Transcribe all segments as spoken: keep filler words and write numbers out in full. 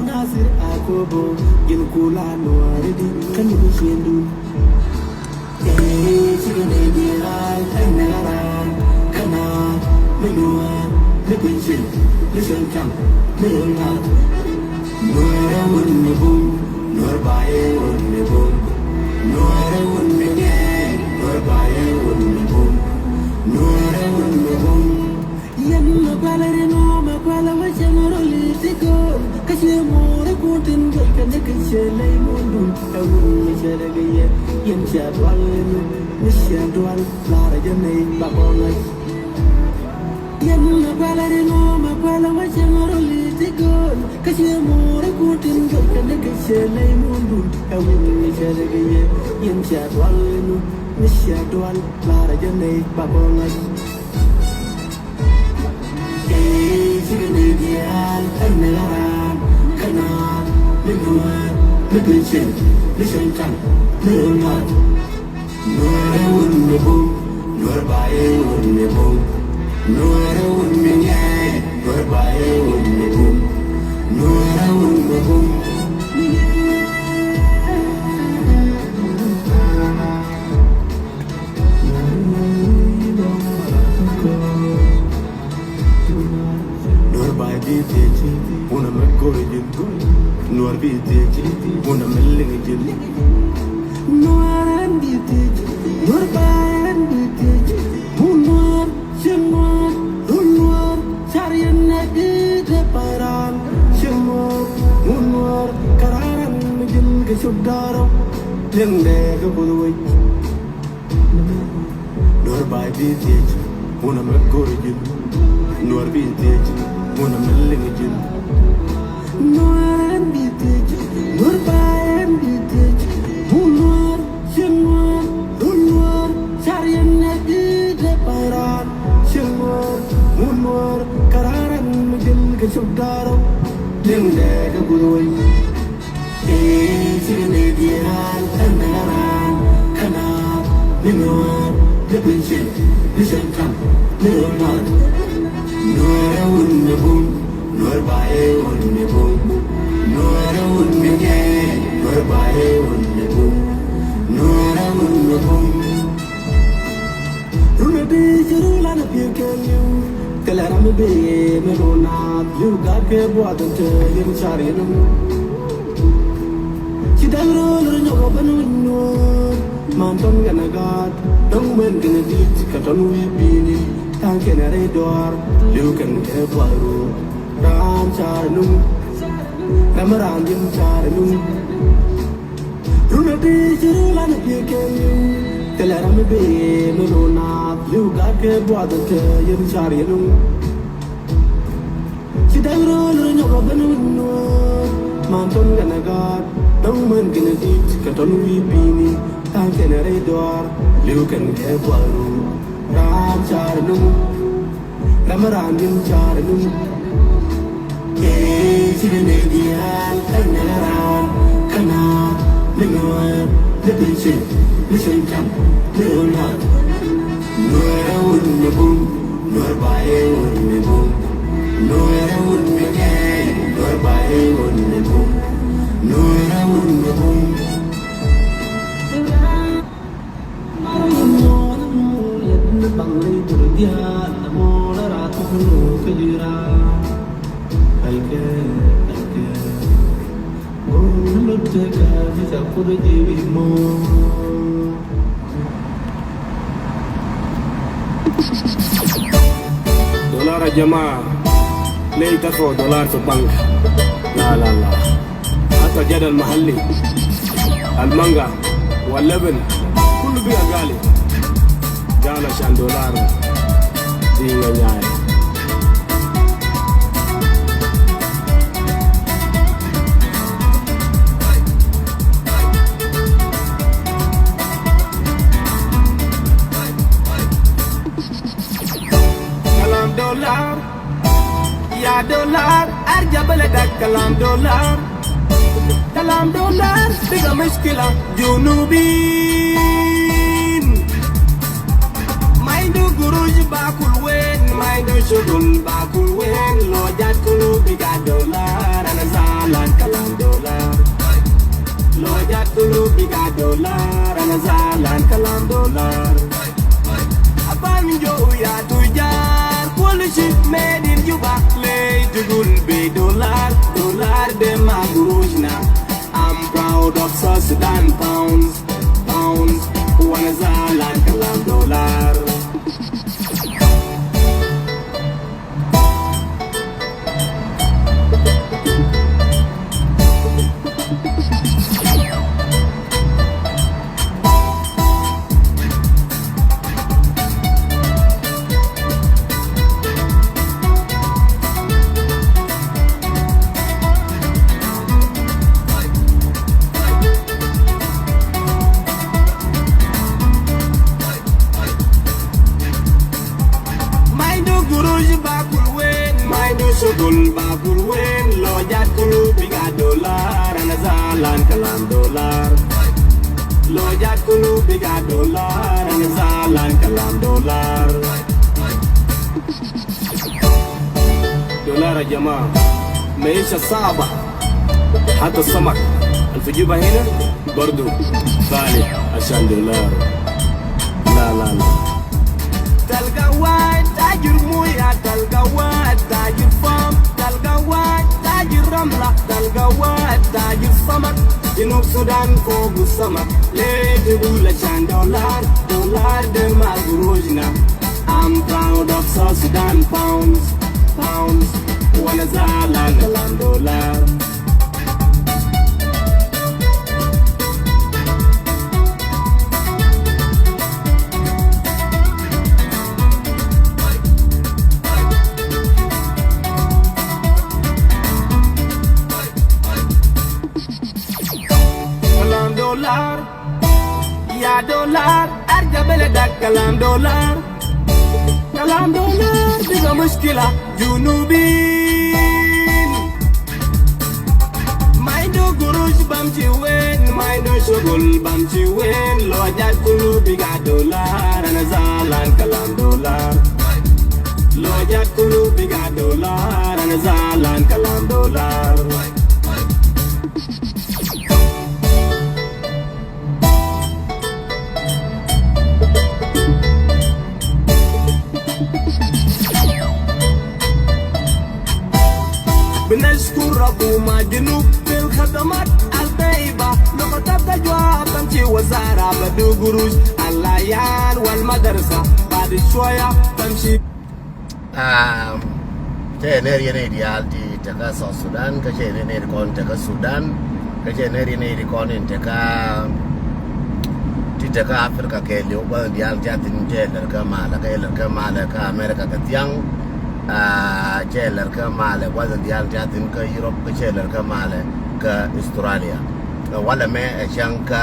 Nasir Akobo, jin kula nuari di kani bi shendu. Eh, chikene di al kanaran, kana, mi nuar, mi pinchin, mi shantam, mi runga. Nuara wun mi bum, nuar baye wun mi bum. Nuara wun mi nye, nuar baye wun mi bum. Nuara wun mi bum. Yɛn ma kuɛlɛ ri nuɔɔ ma kuɛlɛ wä cieŋ rɔ li̱i̱t ti gööl. Kä cie mo̱o̱r ikun tin gööl kɛ ni kɛ cie ley muɔ̱ndun. Ɛ wun mi cɛ dɛ kɛ yɛ yɛn cia dual ni mi cia dual. Laarɛ jɛ nɛy ba kɔŋ ŋa̱c. Yɛn ma kuɛlɛ ri nuɔɔ ma kuɛlɛ wä cieŋ rɔ li̱i̱t ti gööl. Kä cie mo̱o̱r ikun tin gööl kɛ ni kɛ cie ley muɔ̱ndun. Ɛ wun mi cɛ dɛ kɛ yɛ yɛn cia dual ni mi cia dual. Laarɛ jɛ nɛy ba kɔŋ ŋa̱c. Nuɔr ba̱a̱y bi thiec, wun a mɛ go̱r ji̱n. Nuɔr bi thiec, wun a mɛ liŋ ji̱n. Nuɔr ɛn bi thiec, nuɔr ba̱a̱y ɛn bi thiec. Wun nuɔr, cieŋ nuɔr, run nuɔr, car yɛn ɛ di̱t ɛ pa̱y raan. Cieŋ nuɔr, wun nuɔr, kɛ raan ɛn mi ji̱n kɛ cop da̱rä. Liŋ dee kɛ kuoth wec. Nuɔr ba̱a̱y bi thiec, wun a mɛ go̱r ji̱n. Nuɔr bi thiec, wun a mɛ liŋ ji̱n. Nuɔr ɛn bi thiec, nuɔr ba̱a̱y ɛn bi thiec. Wun nuɔr, cieŋ nuɔr, run nuɔr, car yɛn ɛ di̱t ɛ pa̱y raan. Cieŋ nuɔr, wun nuɔr, kɛ raan ɛn mi ji̱n kɛ cop da̱rä. Liŋ dee kɛ guth wec. Run a di ci ru lan a pi̱i̱ kɛ li̱w. Kɛ lɛ ram mi bi mi ru naath li̱w gat kɛ buath in te yɛn car yɛn. Ci da̱ŋ rööl ri nyɔk a ben wi̱ny nuɔ̱ɔ̱r. Man tɔn kɛn a gaat dɔ̱ŋ mɛn kɛn a di̱t kɛ tɔn wi̱i̱ bi̱i̱ni. Ta̱ŋ kɛn a rɛy dɔaar li̱w kɛn kɛ buath ru. Raan car yɛn. Ram mi raan di̱n car yɛn. Run a di ci ru lan a pi̱i̱ kɛ li̱w. Thilɛ ram mi bi mi ru naath li̱w gat kɛ buath in te yɛn car yɛn. Ci da̱ŋ rööl ri nyɔk a ben wi̱ny nuɔ̱ɔ̱r. Man tɔn kɛn a gaat dɔ̱ŋ män kɛn a di̱t kɛ tɔn wi̱i̱ bi̱i̱ni. Ta̱ŋ kɛn a rɛy dɔaar li̱w kɛn kɛ buath ru. Raan car yɛn. Ram mi raan di̱n car yɛn. Ee, ci bi nɛy diaal kɛn nɛ la raan kɛn a mi nuɔ̱ɔ̱r mi bi cin mi cin cam mi ru naath. Nuɔ̱ɔ̱r a wun mi bum, nuɔ̱ɔ̱r ba yɛ wun mi bum. Nuɔ̱ɔ̱r a wun mi nyɛɛn, nuɔ̱ɔ̱r ba yɛ wun mi bum. Nuɔ̱ɔ̱r a wun mi bum. Dolar ya jamaa, ley tarfau dolar fi bank. La, la, la. Hata jada al mahalli, al manga, wal laban, kullu biga gali. Jana shan dolar. Dinga nyaya. Kalam dolar, ya dolar, arja beledak. Kalam dolar, kalam dolar, biga mushkila junubin. Ma indu gurush bakul wen, ma indu shugul bakul wen, lo jat kulu biga dolar, ana zalan Dollar, ana zalan kalam dollar. Aban jo ya tujar, kulishi made in Juba. Ley tugul be dollar, dollar de ma gurujna. I'm proud of South Sudan pounds, pounds. Wana zalan kalam dollar. Ma indu gurush ba kul wen, ma indu shugul ba kul wen. Lo jat kulu biga dollar, ana zalan kalam dollar. Lo jat kulu biga dollar, ana zalan kalam dollar. دولار يا جماعة، معيشة صعبة. حتى السمك اللي في جيبها هنا برضو غالي عشان دولار. لا، لا، لا. تلقى واحد تاجر موية، تلقى واحد تاجر فام، تلقى واحد تاجر رملة، تلقى واحد تاجر سمك. جنوب السودان فوق السمك. ليه تقول عشان دولار؟ دولار ده ما قروشنا. I'm proud of South Sudan pounds, pounds. Wana zalan kalam dollar. Kalam dollar. يا دولار، أرجع بلدك. كلام دولار، كلام دولار، بقى مشكلة. جنوبين، ما عنده قروش بمشي وين، ما عنده شغل بمشي وين. لو جات كله بقى دولار، أنا زعلان. كلام دولار. لو جات كله بقى دولار، أنا زعلان. كلام دولار. بنشكر حكومة جنوب في الخدمات الطيبة. لو كتبت جواب تمشي وزارة بدو قروش، العيال والمدرسة بعد شوية تمشي. Aa, cɛ nɛr yɛn i̱ diaal ti tekä South Sudan, kä cɛ nɛr yɛn i̱ kɔn tekä Sudan, kä cɛ nɛr yɛn i̱ kɔn in tekä, ti tekä Africa kɛɛliw, gua̱th in diaal ti a thi̱n cɛ lɛr kä malɛ, kä lɛr kä malɛ kä America kɛ thiaŋ. Aa, cɛ lɛr kä malɛ, gua̱th in diaal ti a thi̱n kä Europe, kä cɛ lɛr kä malɛ kä Australia. Walɛ mɛ ɛ cäŋ kä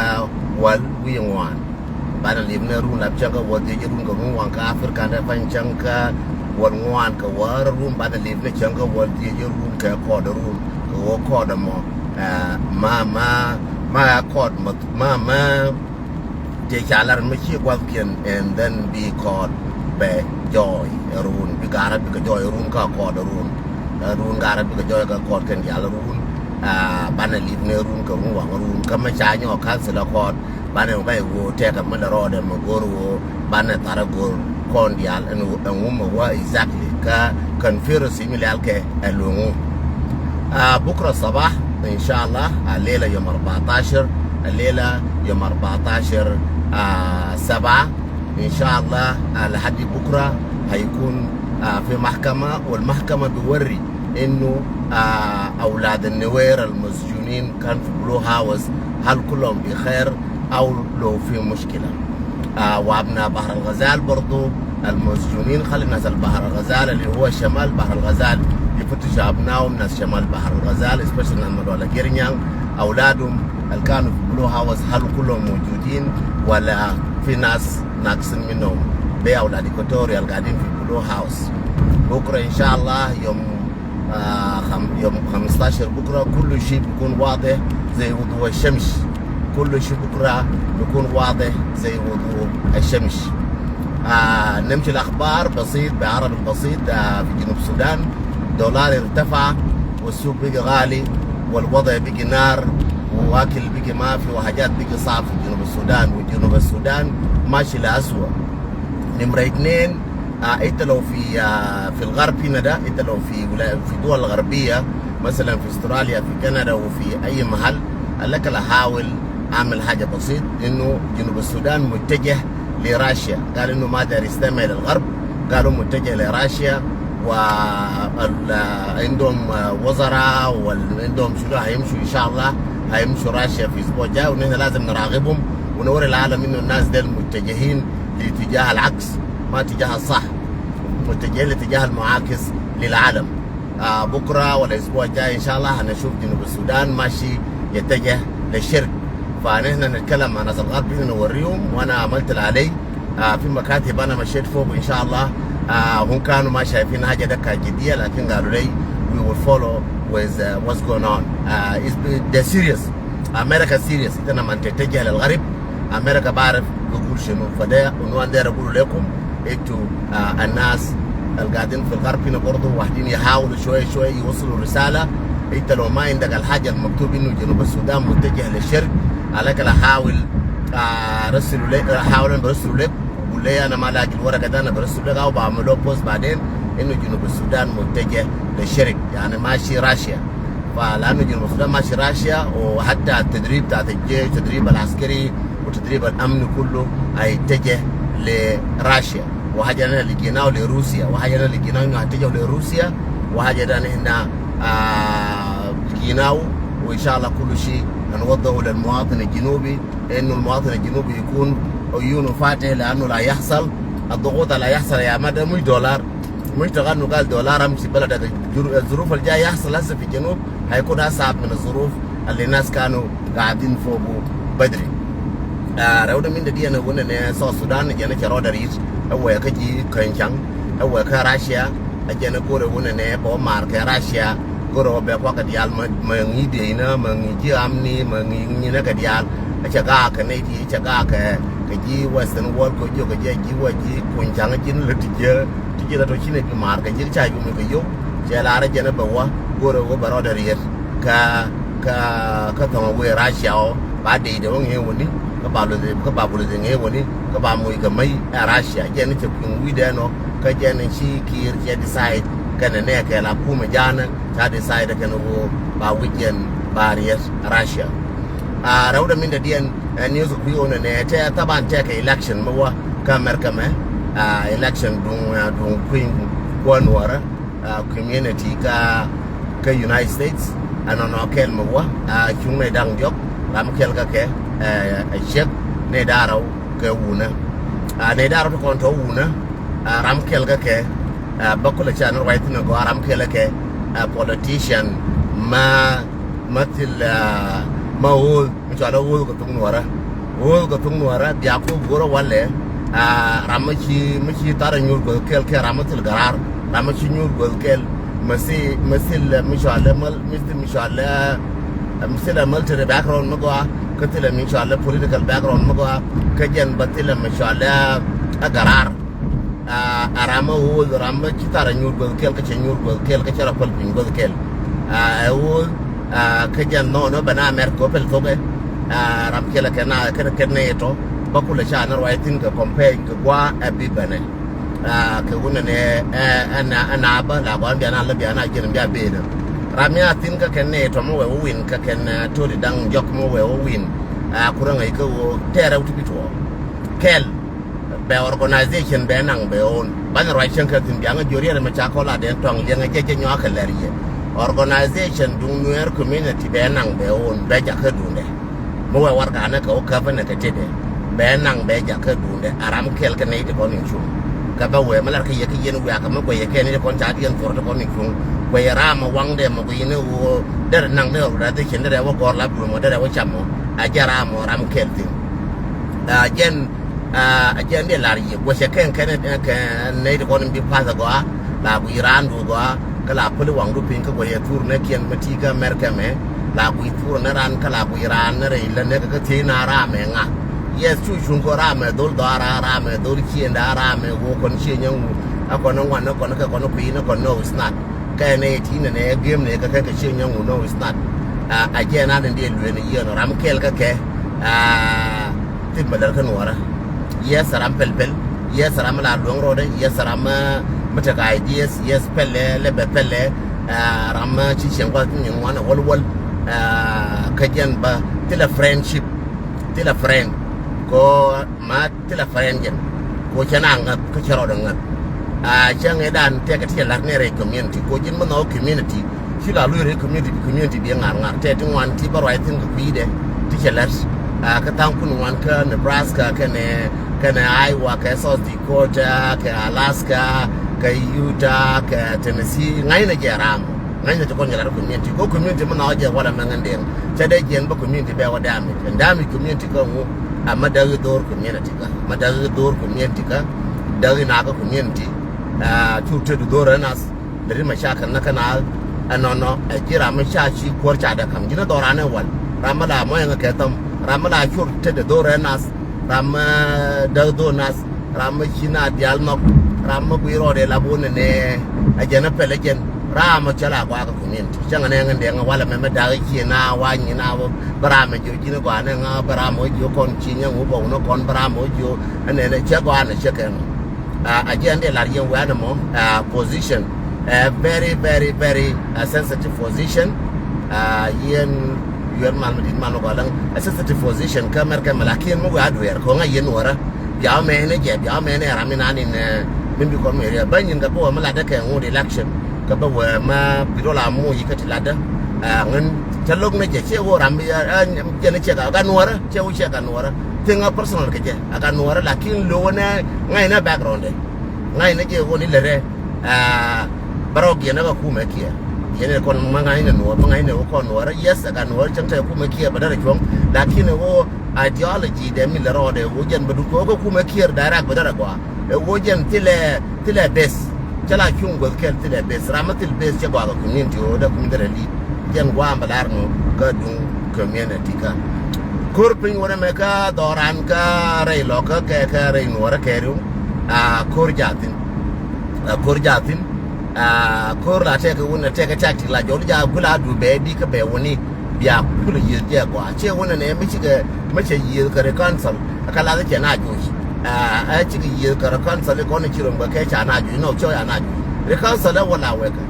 wäl wi̱i̱ ŋuan. Banɛ lip ni run lap cäŋ kä wäl dhiec run kɛ run waŋ kä Africa ni pa̱ny cäŋ kä wäl ŋuan kɛ wäl run, banɛ lip ni cäŋ kä wäl dhiec run kɛ kɔɔt run kɛ ɣöö kɔɔt ɛmɔ, ɛ, ma, ma, ma ɛ kɔɔt ma, ma, ma tëë ca lar mi ci gua̱thkiɛn, and then bi kɔɔt bɛ jɔɔy run, bi gaarä bikɛ jɔɔy run kä kɔɔt run. Ɛ, run gaarä bikɛ jɔɔy kä kɔɔt kɛn diaal run. Ɛ, banɛ lip ni run kɛ run waŋ run kä mi ca nyɔk council ɛ kɔɔt. Banɛ wä kä i̱ ɣöö tɛkɛ mi lɛ rɔɔdɛ mi go̱r ɣöö banɛ tharä go̱r kɔn diaal ɛn ɣöö ɛŋu mi wä exactly kä conspiracy mi lial kɛ ɛ luŋu. Aa, bukra sabah, inshallah, a lelɛ yom arbatashir, a lelɛ yom arbatashir, aa, sabah, inshallah, a lahadi bukra haikun, aa, fi mahkama, wal mahkama biwari inu, aa, awlad al-Nuer al-muz- المسجونين كان في بلو هاوس، هل كلهم بخير أو لو في مشكلة؟ آه، وأبناء بحر الغزال برضو المسجونين، خلي ناس البحر الغزال اللي هو شمال بحر الغزال يفتشوا أبنائهم، ناس شمال بحر الغزال، especially ناس مدولا جيرنيانغ، أولادهم اللي كانوا في بلو هاوس، هل كلهم موجودين ولا في ناس ناقصين منهم؟ بي أولاد إيكواتوريا القاعدين في بلو هاوس. بكرة إن شاء الله يوم آه، خم-، يوم خمستاشر بكرة كل شيء بيكون واضح زي وضوح الشمس. كل شيء بكرة بيكون واضح زي وضوح الشمس. آه، نمشي الأخبار بسيط، بعربي بسيط. آه، في جنوب السودان دولار ارتفع والسوق بقى غالي والوضع بقى نار. وأكل بقي ما في، وحاجات بقي صعب في جنوب السودان، وجنوب السودان ماشي لأسوأ. نمرة اتنين، آه، انت لو في، آه، في الغرب هنا ده، انت لو في ولا-، في دول غربية، مثلًا في استراليا، في كندا، وفي أي محل، لك أحاول أعمل حاجة بسيط، إنه جنوب السودان متجه لروسيا. قال إنه ما داير يستمع للغرب، قالوا متجه لروسيا، وال-، عندهم وزراء، وعندهم شنو، هيمشوا إن شاء الله، هيمشوا روسيا في أسبوع جاي، ونحن لازم نراقبهم ونوري العالم إنه الناس ديل متجهين لاتجاه العكس، ما اتجاه الصح، متجهين لاتجاه المعاكس للعالم. آه، بكرة ولا الأسبوع الجاي إن شاء الله هنشوف جنوب السودان ماشي يتجه للشرق. فنحن نتكلم مع ناس الغرب، نحن نوريهم، وأنا عملت اللي علي. آه، في مكاتب أنا مشيت فوق إن شاء الله. آه، هم كانوا ما شايفين حاجة ده كجدية، لكن قالوا لي we will follow with, uh, what's going on. آه، it's, they're serious. أمريكا serious. أنت لما تتجه للغرب، أمريكا بعرف بقول شنو. فده عنوان داير أقوله لكم. انتوا، آه، الناس القاعدين في الغرب هنا برضو واحدين يحاولوا شوية شوية يوصلوا رسالة. انت لو ما عندك الحاجة المكتوب انه جنوب السودان متجه للشرق، عليك لا حاول، آه، رسلوا لي، حاول برسلوا لك. قول لي انا ما لاقي الورقة ده، انا برسل لك او بعمل له بوست بعدين انه جنوب السودان متجه للشرق، يعني ماشي روسيا. فلأنه جنوب السودان ماشي روسيا، وحتى التدريب بتاعت الجيش، التدريب العسكري، وتدريب الأمن كله هيتجه لروسيا. وحاجة أنا لقيناه لروسيا، وحاجة أنا لقيناه إنه هيتجه لروسيا، وحاجة ده نحن، آه، لقيناه. وإن شاء الله كل شيء هنوضحه للمواطن الجنوبي، إنه المواطن الجنوبي يكون عيونه فاتح، لأنه لا يحصل الضغوط اللي يحصل يا ما ده مش دولار. مش تغنوا قال دولار أمشي بلدك. الظروف اللي جاي يحصل هسه في الجنوب هيكون أصعب من الظروف اللي الناس كانوا قاعدين فوقه بدري. Rɛwdɛ min dɛ diɛn ɛ wunɛ nɛ South Sudan jɛn ɛ cɛ rɔɔdɛ ri̱t ɛ wɛɛ kä ji̱ käny caŋ ɛ wɛɛ kä Russia. Ɛ jɛn ɛ go̱rɛ wunɛ nɛ bɛ wä maar kɛ Russia. Go̱rɛ wä bɛ kuakɛ diaal mɛ ŋi̱i̱c dieyinä mɛ ŋi̱i̱c ji̱ amni mɛ ŋi̱i̱c nyinä kɛ diaal. Ɛ cɛ gaakɛ nɛy ti cɛ gaakɛ kɛ ji̱ Western world kɛ jiök kɛ ji̱ a ji̱ wä ji̱ kuny caŋ ji̱n lät ti jiä. Ti ji̱ lät tɔ cinɛ bi maar kɛ ji̱ ca yumi kɛ yio̱w. Cɛ laarä jɛn ɛ bɛ wä go̱rɛ wä bɛ rɔɔdɛ riet kä kä kä thɔŋ wëë Russia ɔ ba dee dee wä ŋee wäni kä ba luthi kä ba bulithi ŋee wäni kä ba moc kɛ mäc ɛ Russia. Jɛn cɛ kui̱ŋ wi̱dɛn ɔ kä jɛn ci Kiir cɛ decide kɛnɛ nɛ kɛ la kumɛ ja̱a̱nɛ ca decide kɛnɛ wä ba wi̱c jɛn ba riet Russia. Rɛwdɛ min dɛ diɛn ɛ news kui̱ ɣän ɛ nɛ tɛ thaban tɛ kɛ election mi wä kä America mɛ. Election duŋ duŋ kui̱ kuɔn wärä community kä kä United States. Ɛnɔnɔ kɛl mi wä cuŋ nɛy da̱ŋ diɔ̱k ram kɛl kä kɛ ɛ ciek nɛy da̱ŋ rɛw kɛ wunä. Nɛy da̱ŋ rɛw ti kɔn tɔ wunä ram kɛl kä kɛ bä kulɛ ca ni ruac thi̱n ɛ gɔaa ram kɛl kä kɛ politician ma ma thil ma ɣööth mi cɔal ɛ ɣööth kɛ thuk nuɔrä. Ɣööth kɛ thuk nuɔrä bia kok go̱rä walɛ ram mi ci mi ci thar ɛ nyuur guäth kɛl kɛ ram mi thil gɛ raar ram mi ci nyuur guäth kɛl. Mi thil mi cɔal ɛ mal mi thil mi cɔal ɛ mi thil ɛ military background mi gɔaa kä thil ɛ mi cɔal ɛ political background mi gɔaa. Kä jɛn bä thil ɛ mi cɔal ɛ gɛ raar. A ram ɛ ɣööth ram ɛ ci thar ɛ nyuur guäth kɛl kä cɛ nyuur guäth kɛl kä cɛ rɔ päl piny guäth kɛl. Ɛ ɣööth kä jɛn nhɔn ɛ bɛ na America ɔ pɛl thokɛ. Ram kɛl ɛ kɛ na kɛn kɛn nɛ tɔ bä kulɛ ca ni ruac thi̱n kɛ kɔmpɛny kɛ gua̱a̱ ɛ bi bɛnɛ. Kɛ wunɛ nɛ ɛ na bä la gɔan bia na lä bia na jiɛn bia bee dä. Ram ya thi̱n kä kɛn nɛ tɔ mɛ wɛ wä win kä kɛn toli da̱ŋ jɔk mɛ wɛ wä win. Kurɛ ŋäc kä ɣöö tɛɛrɛ wä ti bi tuɔɔk kɛl. Bɛ organization bɛ naŋ bɛ own. Banɛ ruac cäŋ kɛ thi̱n biaŋä jiöriɛt ɛmɛ ca kɔl a dɛn tɔŋ liɛŋɛ jɛ jɛ nyɔakɛ lɛr yɛ. Organization duŋ Nuer community bɛ naŋ bɛ own bɛ jakä duundɛ. Mi wɛ warɛganɛ kɛ wä käpänɛ kɛ tetdɛ bɛ naŋ bɛ jakä duundɛ a ram kɛl kɛ nɛy ti kɔn in cuŋ. Kɛ bɛ wee mi lar kä yɛ kä yɛn wiakä mi guɛyɛ kɛn in ti kɔn ca diɛn thuɔr ti kɔn in cuŋ. Guɛyɛ ram ɛ waŋdɛ mɔ guɛyɛ ni ɣöö derɛ naŋ derɛ organization derɛ wä gɔr la duundɛ mɔ derɛ wä cam mɔ. A jɛ ram mɔ ram kɛl thi̱n. A jɛn A jɛn dee lar yiëë guäcɛ kɛn kɛn kɛ nɛy ti kɔn in bi path ɛ gɔaa la guic raan du gɔaa. Kä la päli waŋdu piny kä guäcɛ thur nɛ kiɛn mi ti kä America mɛ. La guic thur nɛ raan kä la guic raan nɛ rɛy lä nɛ kɛ kä thiec na raamɛ ŋa. Yes cu cuŋ kɔ raamɛ dhol dhɔara raamɛ dhol ciënda raamɛ woo kɔn ciëny aŋu. A kɔn ŋuan nɛ kɔn kɛ kɔn kui̱ nɛ kɔn no is not. Kɛ nɛ ti nɛ nɛ game nɛ kɛ kɛ kɛ ciëny aŋu no is not. A jɛn an in diɛ lueen yieen ram kɛl kä kɛ. Thim bä lär kä nuɔrä. Yes, ram pɛl pɛl. Yes, ram la luäŋ rɔɔdɛ. Yes, ram mi tek ideas. Yes, pɛlɛ lɛ bɛ pɛlɛ. Ram ci cieŋ guath nyin ŋuan ɛ wäl wäl. Kä jɛn bä thilɛ friendship, thilɛ friend. Ko ma thilɛ friend jɛn. Ko cɛ na ŋäth kä cɛ rɔɔdɛ ŋäth. Cɛ ŋɛ dan tɛkɛ ti cɛ lar nɛ rɛy community ko ji̱n mi nhɔk community. Ci la luee rɛy community, community bi ŋa̱r ŋa̱r tɛ ti ŋuan ti bä ruac thi̱n kɛ kui̱dɛ ti cɛ lät. Kä tha̱a̱ŋ kun ŋuan kä Nebraska kɛnɛ kɛnɛ Iowa kɛ South Dakota kɛ Alaska kɛ Utah kɛ Tennessee ŋa̱cnɛ jɛ ram. Ŋa̱cnɛ ti kɔn jɛ lat community ko community mi nhɔk jɛ walɛ mɛ ŋän deŋ. Cɛ dee jiɛn bä community bɛ wä damage. Ɛn damage community kä ŋu. Ɛ mä däk i̱ dho̱r community kä mä däk i̱ dho̱r community kä däk i̱ nakä community. Cu tet i̱ dho̱r ɛ nath. Lɛ ti mɛ ca kɛn nä kɛn a ɛnɔnɔ ɛ ji̱ ram mi ca ci kuäär ca dee ka̱m ji̱n ɛ dhɔran ɛ wal. Ram mi la mɔyɛ ŋä kɛ thäm ram mi la cur tet i̱ dho̱r ɛ nath. Ram mi däk dho̱r nath. Ram mi ci na diaal nhɔk. Ram mi guiy rɔɔdɛ la bun ɛ nɛ. Ɛ jɛn ɛ pɛl ɛ jɛn ram mi cä la guakä community cä ŋä nɛ ŋä dɛŋ ɛ walɛ mɛ mɛ da̱k i̱ ci na wa nyi na bä ram ɛ jiök ji̱n ɛ gɔaa nɛ ŋä bä ram ɛ jiök kɔn ci nyɛ ŋu bä wun ɛ kɔn bä ram ɛ jiök ɛ nɛ nɛ cɛ gɔaa nɛ cɛ kɛ mɔ. A jiɛn dee lar yɛn wɛn mɔ position ɛ very very very sensitive position. Yɛn yuɛn mal mi dit mal mi gɔl a sensitive position kä mɛr kɛ mɛ lakin mi wɛ a duɛɛr kɔŋ a yɛn wärä. Bia mɛ ni jɛ bia mɛ ni ram mi nan in min bi kɔn mɛ riɛ bä nyin kɛ bä wɛ mi lat dɛ kɛ ŋut election kɛ bä wɛ ma bi rol a mu yi kä ti lat dɛ. Ŋän cɛ lok ni jɛ cɛ wä ram bi jɛ ni cɛ ka gan wärä cɛ wä cɛ gan wärä. Thing a personal kɛ jɛ a gan wärä lakin lo wä nɛ ŋa̱c nɛ background dɛ. Ŋa̱cnɛ jɛ ɣöö ni lät rɛ bärɔw giɛn ɛ kɛ kumɛ kiɛ. Yɛn ɛ kɔn ma ŋa̱cnɛ nuɔɔr ma ŋa̱cnɛ ɣöö kɔn nuɔɔr. Yes, ɛ ka nuɔɔr cäŋ tɛ kumɛ kiɛ bɛ därɛ cuɔ̱ŋ. Lakin ɛ ɣöö ideology dɛ mi lät rɔɔdɛ ɣöö jɛn bɛ dut kɛ ɣöö kɛ kumɛ kiɛ direct bɛ därɛ gɔaa. Ɛ ɣöö jɛn thilɛ thilɛ base. Cä la cuŋ guäth kɛl thilɛ base ram mi thil base cɛ gɔaa kɛ community ɣöö dee community rɛ li̱i̱t. Jɛn gua̱a̱m bɛ lar nu kä duŋ community kä. Ko̱r piny wä nɛmɛ kä dhɔran kä rɛy lɔkä kɛ kä rɛy nuɔrä kɛ riw. A ko̱r jathin. A ko̱r jathin. A ko̱r la tɛkɛ wun tɛkɛ tactic la jɔl ja gula du bɛ di kä bɛ wuni. Bia kulɛ yieth jɛ gɔaa cɛ wun nɛ mi cikɛ mi cɛ yieth kɛ ri council. Kä lath cɛ na juc. A cikɛ yieth kɛ ri council kɔn ci rom kɛ kɛ ca na juc nɔ cɔ ya na juc. Ri council ɛ wä la wɛkɛ.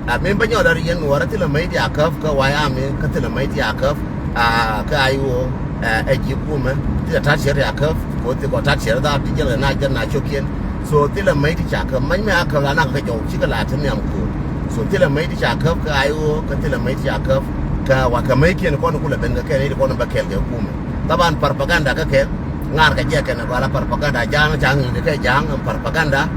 A min bä nyɔl a ri yɛn nuɔrä thilɛ mec di a käp kä wayami kä thilɛ mec di a käp. A kä a iwo ɛ ji̱ kumɛ thilɛ tat ciɛr di a käp. Ko thi kɔ tat ciɛr dhap di jɛl kɛ na jɛl na cop ciɛn. So thilɛ mec di ca käp mac mi a käp la nak kä jɔw cikɛ la ti nhiam ko̱o̱r. So thilɛ mec di ca käp kä a iwo kä thilɛ mec di ca käp. Kä wa kɛ mec kiɛn kɔn kulɛ ben kɛ kɛn di kɔn bä kɛl kɛ kumɛ. Thaban propaganda kä kɛ ŋa̱r kɛ jɛ kɛn gɔala propaganda ja̱a̱ŋ ca̱ŋ nyin kɛ ja̱a̱ŋ ɛn propaganda.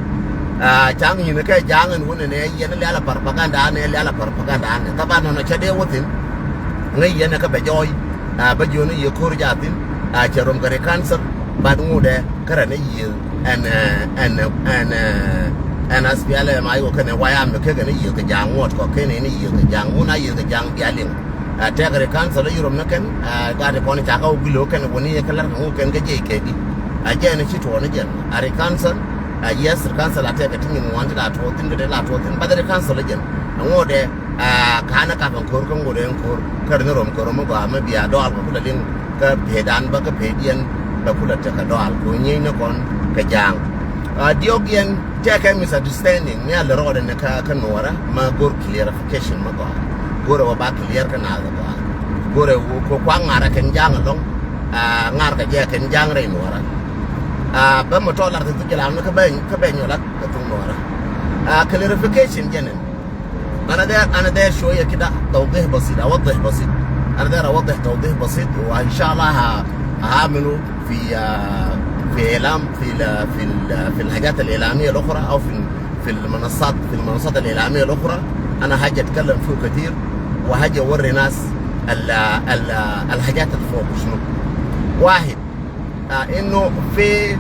Ca̱ŋ nyin kɛ ja̱a̱ŋ ɛn wun ɛn ɛ yɛn liala propaganda anɛ liala propaganda anɛ thaban nɔnɔ cɛ dee wä thin. Ŋäc yɛn ɛ kä bɛ jɔɔy. Bä jiön i̱ yɛ ko̱r jathin. Cɛ rom kɛ ri council. Bat ŋutdɛ kärɛ ni yiëëth ɛn ɛn ɛn ɛn aspialɛ ma yɔ kɛn ɛ wayam kɛ kɛn i̱ yiëëth kɛ ja̱a̱ŋ ŋuɔ̱t kɔ kɛn ɛn i̱ yiëëth kɛ ja̱a̱ŋ wun a yiëëth kɛ ja̱a̱ŋ bia liŋ. A tɛk ri council i̱ rom ni kɛn. A gat ikɔn i̱ cakɛ wä gui̱l wä kɛn wä ni yɛ kä lär kɛ ŋu kɛn kä jiɛc kɛ di. A jɛn i̱ ci tuɔɔn i̱ jɛn a ri council. A yes ri council a tɛk ɛ ti nyin ŋuan ti la tuɔɔth thin kä ti la tuɔɔth thin bath ri council i̱ jɛn. A ŋuɔdɛ a ka̱n ɛ kap ɛn ko̱r kä ŋuɔdɛ ɛn ko̱r kä ri ni rom kɛ rom i̱ gɔaa mi bia dɔɔl kɛ kulɛ liŋ kä pee dan bä kä pee diɛn bɛ kulɛ tekɛ dɔɔl kɛ wä nyieny ni kɔn kɛ ja̱a̱ŋ. A diɔk yɛn tɛkɛ misunderstanding mi a lɛ rɔɔdɛ ni kä kä nuɔrä ma go̱r clarification ma gɔaa. Go̱rɛ wä ba clear kä naath gɔaa. Go̱rɛ wä kua ŋa̱rä kɛn ja̱a̱ŋ ɛlɔ̱ŋ. A ŋa̱r kɛ jɛ kɛn ja̱a̱ŋ rɛy nuɔrä. A bä mɛ tɔɔl lar kɛ thuk jɛ lam ni kä bɛ kä bɛ nyɔl lat kɛ thuk nuɔrä. A clarification jɛn ɛn. أنا داير، أنا داير شوية كده توضيح بسيط، أوضح بسيط. أنا داير أوضح توضيح بسيط، وإن شاء الله ه-، هعمله في، آه، في إعلام، في ال-، في ال-، في الحاجات الإعلامية الأخرى، أو في ال-، في المنصات، في المنصات الإعلامية الأخرى. أنا هاجي أتكلم فيه كتير، وهاجي أوري ناس ال-، ال-، الحاجات اللي فوق شنو. واحد، آه، إنه في،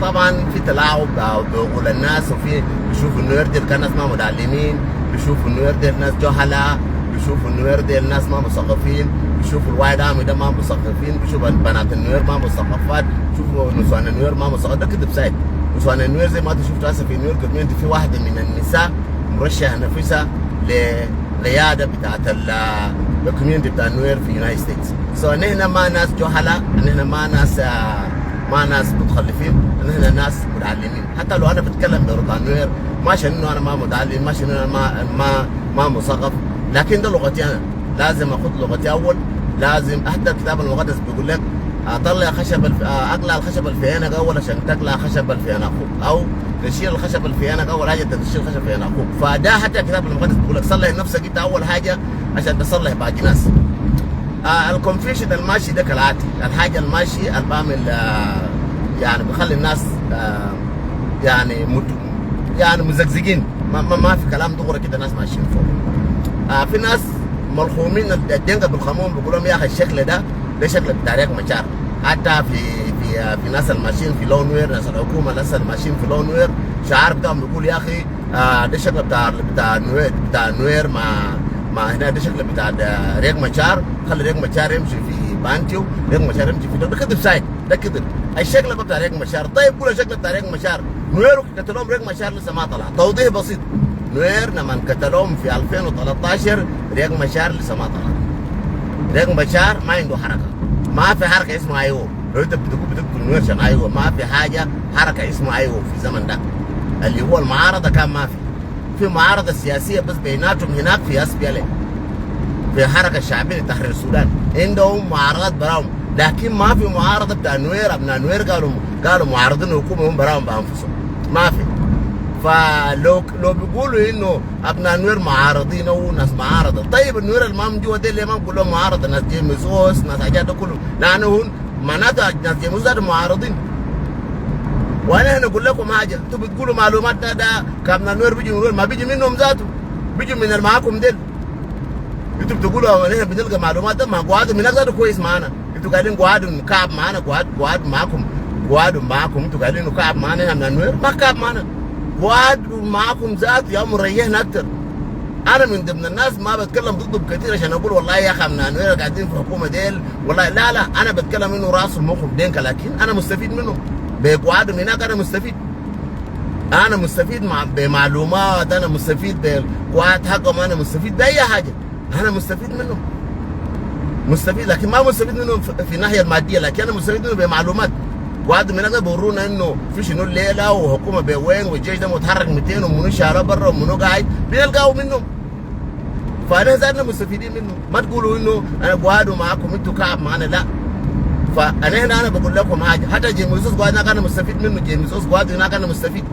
طبعًا في تلاعب، آه، بعقول الناس، وفي بيشوفوا النوير ديل كان ناس ما متعلمين، بيشوفوا النوير ديل ناس جهلة، بيشوفوا النوير ديل ناس ما مثقفين، بيشوفوا الوايت آرمي ده ما مثقفين، بيشوفوا بنات النوير ما مثقفات، بيشوفوا نسوان النوير ما مثقفات. ده كده بسايد. نسوان النوير زي ما انتوا شفتوا هسه في نوير كوميونتي في واحدة من النساء مرشحة نفسها ل العيادة بتاعت ال community بتاع النوير في United States. So نحن ما ناس جهلة، نحن ما ناس، آه، ما ناس متخلفين، نحن ناس متعلمين. حتى لو أنا بتكلم بلغة النوير، ما عشان إنه أنا ما متعلم، ما عشان إنه أنا ما، ما، ما مثقف، لكن ده لغتي أنا. لازم أخد لغتي أول. لازم حتى الكتاب المقدس بيقول لك، آه، طلع خشب الف-، آه، أقلع الخشب اللي في عينك أول عشان تقلع خشب اللي في عين أخوك، أو تشيل الخشب اللي في عينك أول عشان تشيل الخشب في عين أخوك. فده حتى الكتاب المقدس بيقول لك، صلح نفسك أنت أول حاجة عشان تصلح باقي ناس. آه، ال confusion الماشي ده كالآتي، الحاجة الماشي اللي بعمل، آه، يعني بخلي الناس، آه، يعني مت-، يعني مزقزقين. ما، ما، ما في كلام دغري كده ناس ماشيين فوق. آه، في ناس ملخومين، الدينقة بيلخموهم، بيقول لهم: "يا أخي، الشكل ده، ده شكل بتاع ريك مشار." حتى في، في، آه، في ناس الماشيين في لون نوير، ناس الحكومة، ناس الماشيين في لون نوير، شعار بتاعهم بيقول: "يا أخي، آه، ده شكل بتاع، بتاع نوير، بتاع نوير ما، ما هنا، ده شكل بتاع ده ريك مشار، خلي ريك مشار يمشي في بانتيو، ريك مشار يمشي في ده." ده كذب سايد، ده كذب. الشكل بتاع ريك مشار، طيب قول الشكل بتاع ريك مشار. نوير قتلوهم، ريك مشار لسه ما طلع. توضيح بسيط، نوير لما قتلوهم في ألفين وتلتاشر، ريك مشار لسه ما طلع. ريك مشار ما عنده حركة، ما في حركة اسمها أيوه. لو أنت بتقول بتقتل نوير عشان أيوه، ما في حاجة حركة اسمها أيوه في الزمن ده. اللي هو المعارضة كان ما في، في معارضة سياسية بس بيناتهم هناك في S P L A، في حركة شعبية لتحرير السودان، عندهم معارضات براهم، لكن ما في معارضة بتاع نوير. أبناء نوير قالوا، قالوا معارضين الحكومة هم براهم بأنفسهم، ما في. فلو، لو بيقولوا إنه أبناء نوير معارضين أو ناس معارضة، طيب النوير اللي ما من جوا ديل ليه ما بقول لهم معارضة؟ ناس جيمس أوس، ناس حاجات ده كله، لأنه هن معناتها ناس جيمس أوس ذاتهم معارضين. وأنا هنا أقول لكم حاجة، أنتوا بتقولوا معلومات ده، ده كابنا نوير بيجي من وين؟ ما بيجي منهم ذاته، بيجي من اللي معاكم ديل. أنتوا بتقولوا: "أنا هنا بنلقى معلومات." ده ما قعدوا من هناك ذاته كويس معانا. أنتوا قاعدين قعدوا كعب معانا، قعد، قعد معاكم، قعدوا معاكم. أنتوا قاعدين كعب معانا هنا من نوير؟ ما كعب معانا. قعدوا معاكم ذات يا مريحنا أكتر. أنا من ضمن الناس ما بتكلم ضدهم كتير عشان أقول: "والله يا أخي، من نوير قاعدين في حكومة ديل." والله لا، لا، أنا بتكلم إنه راسهم مخهم دينكا، لكن أنا مستفيد منهم. بقعدهم هناك أنا مستفيد. أنا مستفيد مع، بمعلومات، أنا مستفيد بقعد حقهم، أنا مستفيد بأي حاجة. أنا مستفيد منهم، مستفيد، لكن ما مستفيد منهم في، في الناحية المادية، لكن أنا مستفيد منهم بمعلومات. وهذا من هذا بورونا إنه في شنو الليلة، وحكومة بوين، والجيش ده متحرك ميتين، ومنو شالوه برا، ومنو قاعد، بنلقاه منهم. فأنا ذاتنا مستفيدين منه. ما تقولوا إنه أنا قعدوا معاكم، أنتوا كعب معانا، لا. فأنا هنا أنا بقول لكم حاجة، حتى جيمس أوس قعد هناك أنا مستفيد منه، جيمس أوس قعد هناك أنا مستفيد.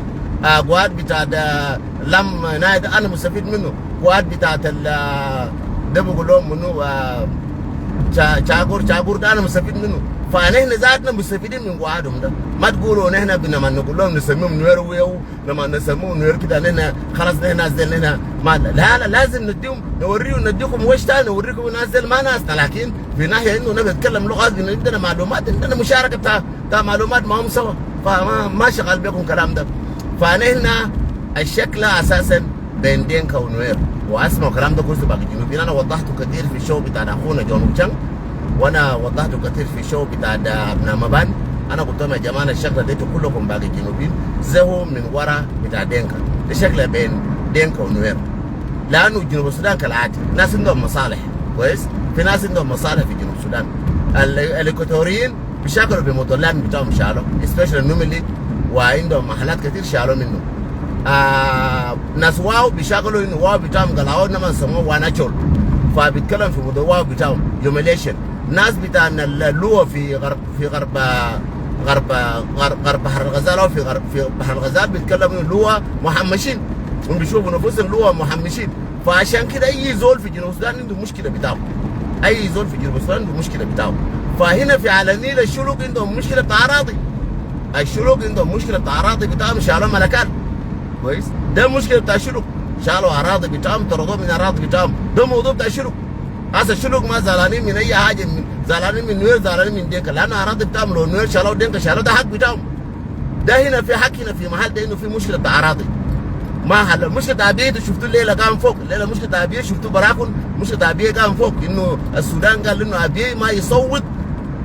آه، قعد بتاع ده لم نايد أنا مستفيد منه. قعد بتاعت ال-، ده بقول لهم منو، آه، شا-، شاقور، شاقور ده أنا مستفيد منه. فنحن ذاتنا مستفيدين من قعدهم ده. ما تقولوا نحن بنما نقول لهم نسميهم نوير ويو، لما نسميهم نوير كده نحن خلاص نحن ناس ديل نحن ما، لا، لا، لازم نديهم، نوريهم، نديكم وش تاني، نوريكم الناس ديل ما ناسنا، لكن في ناحية إنه نبي نتكلم لغات، عندنا معلومات، عندنا مشاركة بتاع، بتاع معلومات معهم سوا. فما، ما شغال بكم كلام ده. فنحن الشكل أساسًا بين دينكا ونوير. وأسمعوا كلام ده كويس باقي الجنوبيين. أنا وضحته كتير في الشو بتاع أخونا جون وشانغ، وأنا وضحته كتير في الشو بتاع ده أبناء مبان. أنا قلت لهم: "يا جماعة، الشكل ده كلكم باقي الجنوبيين زهو من ورا بتاع دينكا." ده شكل بين دينكا ونوير. لأنه جنوب السودان كالآتي، ناس عندهم مصالح، كويس؟ في ناس عندهم مصالح في جنوب السودان. ال-، الإكواتوريين بيشتغلوا بموتور لاند بتاعهم شالوا، especially نوميلي، وعندهم محلات كتير شالوا منه. آه، ناس واو بيشتغلوا إنه واو بتاعهم قلعوه، نما سموه واناتشول. فبيتكلم في موضوع واو بتاعهم، humiliation. ناس بتاع ال-، اللواء في غرب، في غرب، غرب، غرب، غرب بحر الغزال أو في غرب، في بحر الغزال بيتكلموا اللواء مهمشين. هم بيشوفوا نفسهم اللواء مهمشين. فعشان كده أي زول في جنوب السودان عنده مشكلة بتاعه. أي زول في جنوب السودان عنده مشكلة بتاعه. فهنا في على النيل الشلوك عندهم مشكلة بتاع أراضي. الشلوك عندهم مشكلة بتاع أراضي بتاعهم، شالوا ملكات. كويس؟ ده مشكلة بتاع الشلوك. شالوا أراضي بتاعهم، طردوهم من أراضي بتاعهم. ده موضوع بتاع الشلوك. هسه الشلوك ما زعلانين من أي حاجة، من، زعلانين من نوير، زعلانين من دينكا، لأن أراضي بتاعهم لو نوير شالوا دينكا، شالوا ده حق بتاعهم. ده هنا في حق، هنا في محل ده إنه في مشكلة بتاع أراضي. ما حل مشكلة أبيي، ده شفتوا الليلة قام فوق، الليلة مشكلة أبيي شفتوا براكم، مشكلة أبيي قام فوق، إنه السودان قال إنه أبيي ما يصوت،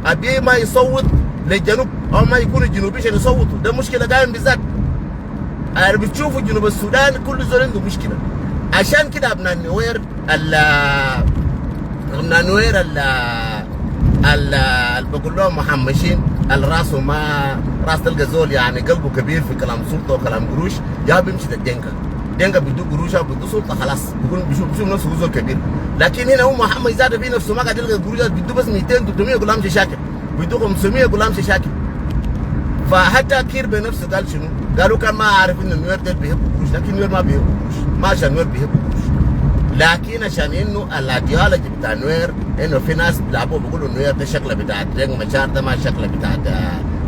أبيي ما يصوت للجنوب، أو ما يكون الجنوبي عشان يصوتوا. ده مشكلة قايم بالذات. يعني بتشوفوا جنوب السودان كل زول عنده مشكلة. عشان كده أبناء نوير ال أبناء نوير ال ال ال بقول لهم مهمشين، ال راسه ما راس، تلقى زول يعني قلبه كبير في كلام سلطة وكلام قروش، يا بيمشي للدينكا. دينكا بيدو قروش أو بيدو سلطة، خلاص بيكون بيشوف، بيشوف نفسه زول كبير. لكن هنا هو مهمش ذاته في نفسه ما قاعد يلقى قروش، بيدو بس ميتين، تلتمية يقول أمشي شاكر، بيدو خمسمية يقول أمشي شاكر. فحتى كير بنفسه قال شنو؟ قالوا كان ما عارف إن النوير ديل بيحبوا قروش، لكن النوير ما بيحبوا قروش. ما عشان النوير بيحبوا قروش، لكن عشان إنه ال ideology بتاع النوير، إنه في ناس بيلعبوا بيقولوا النوير ده شكله بتاع ريك مشار، ده ما شكله بتاع ده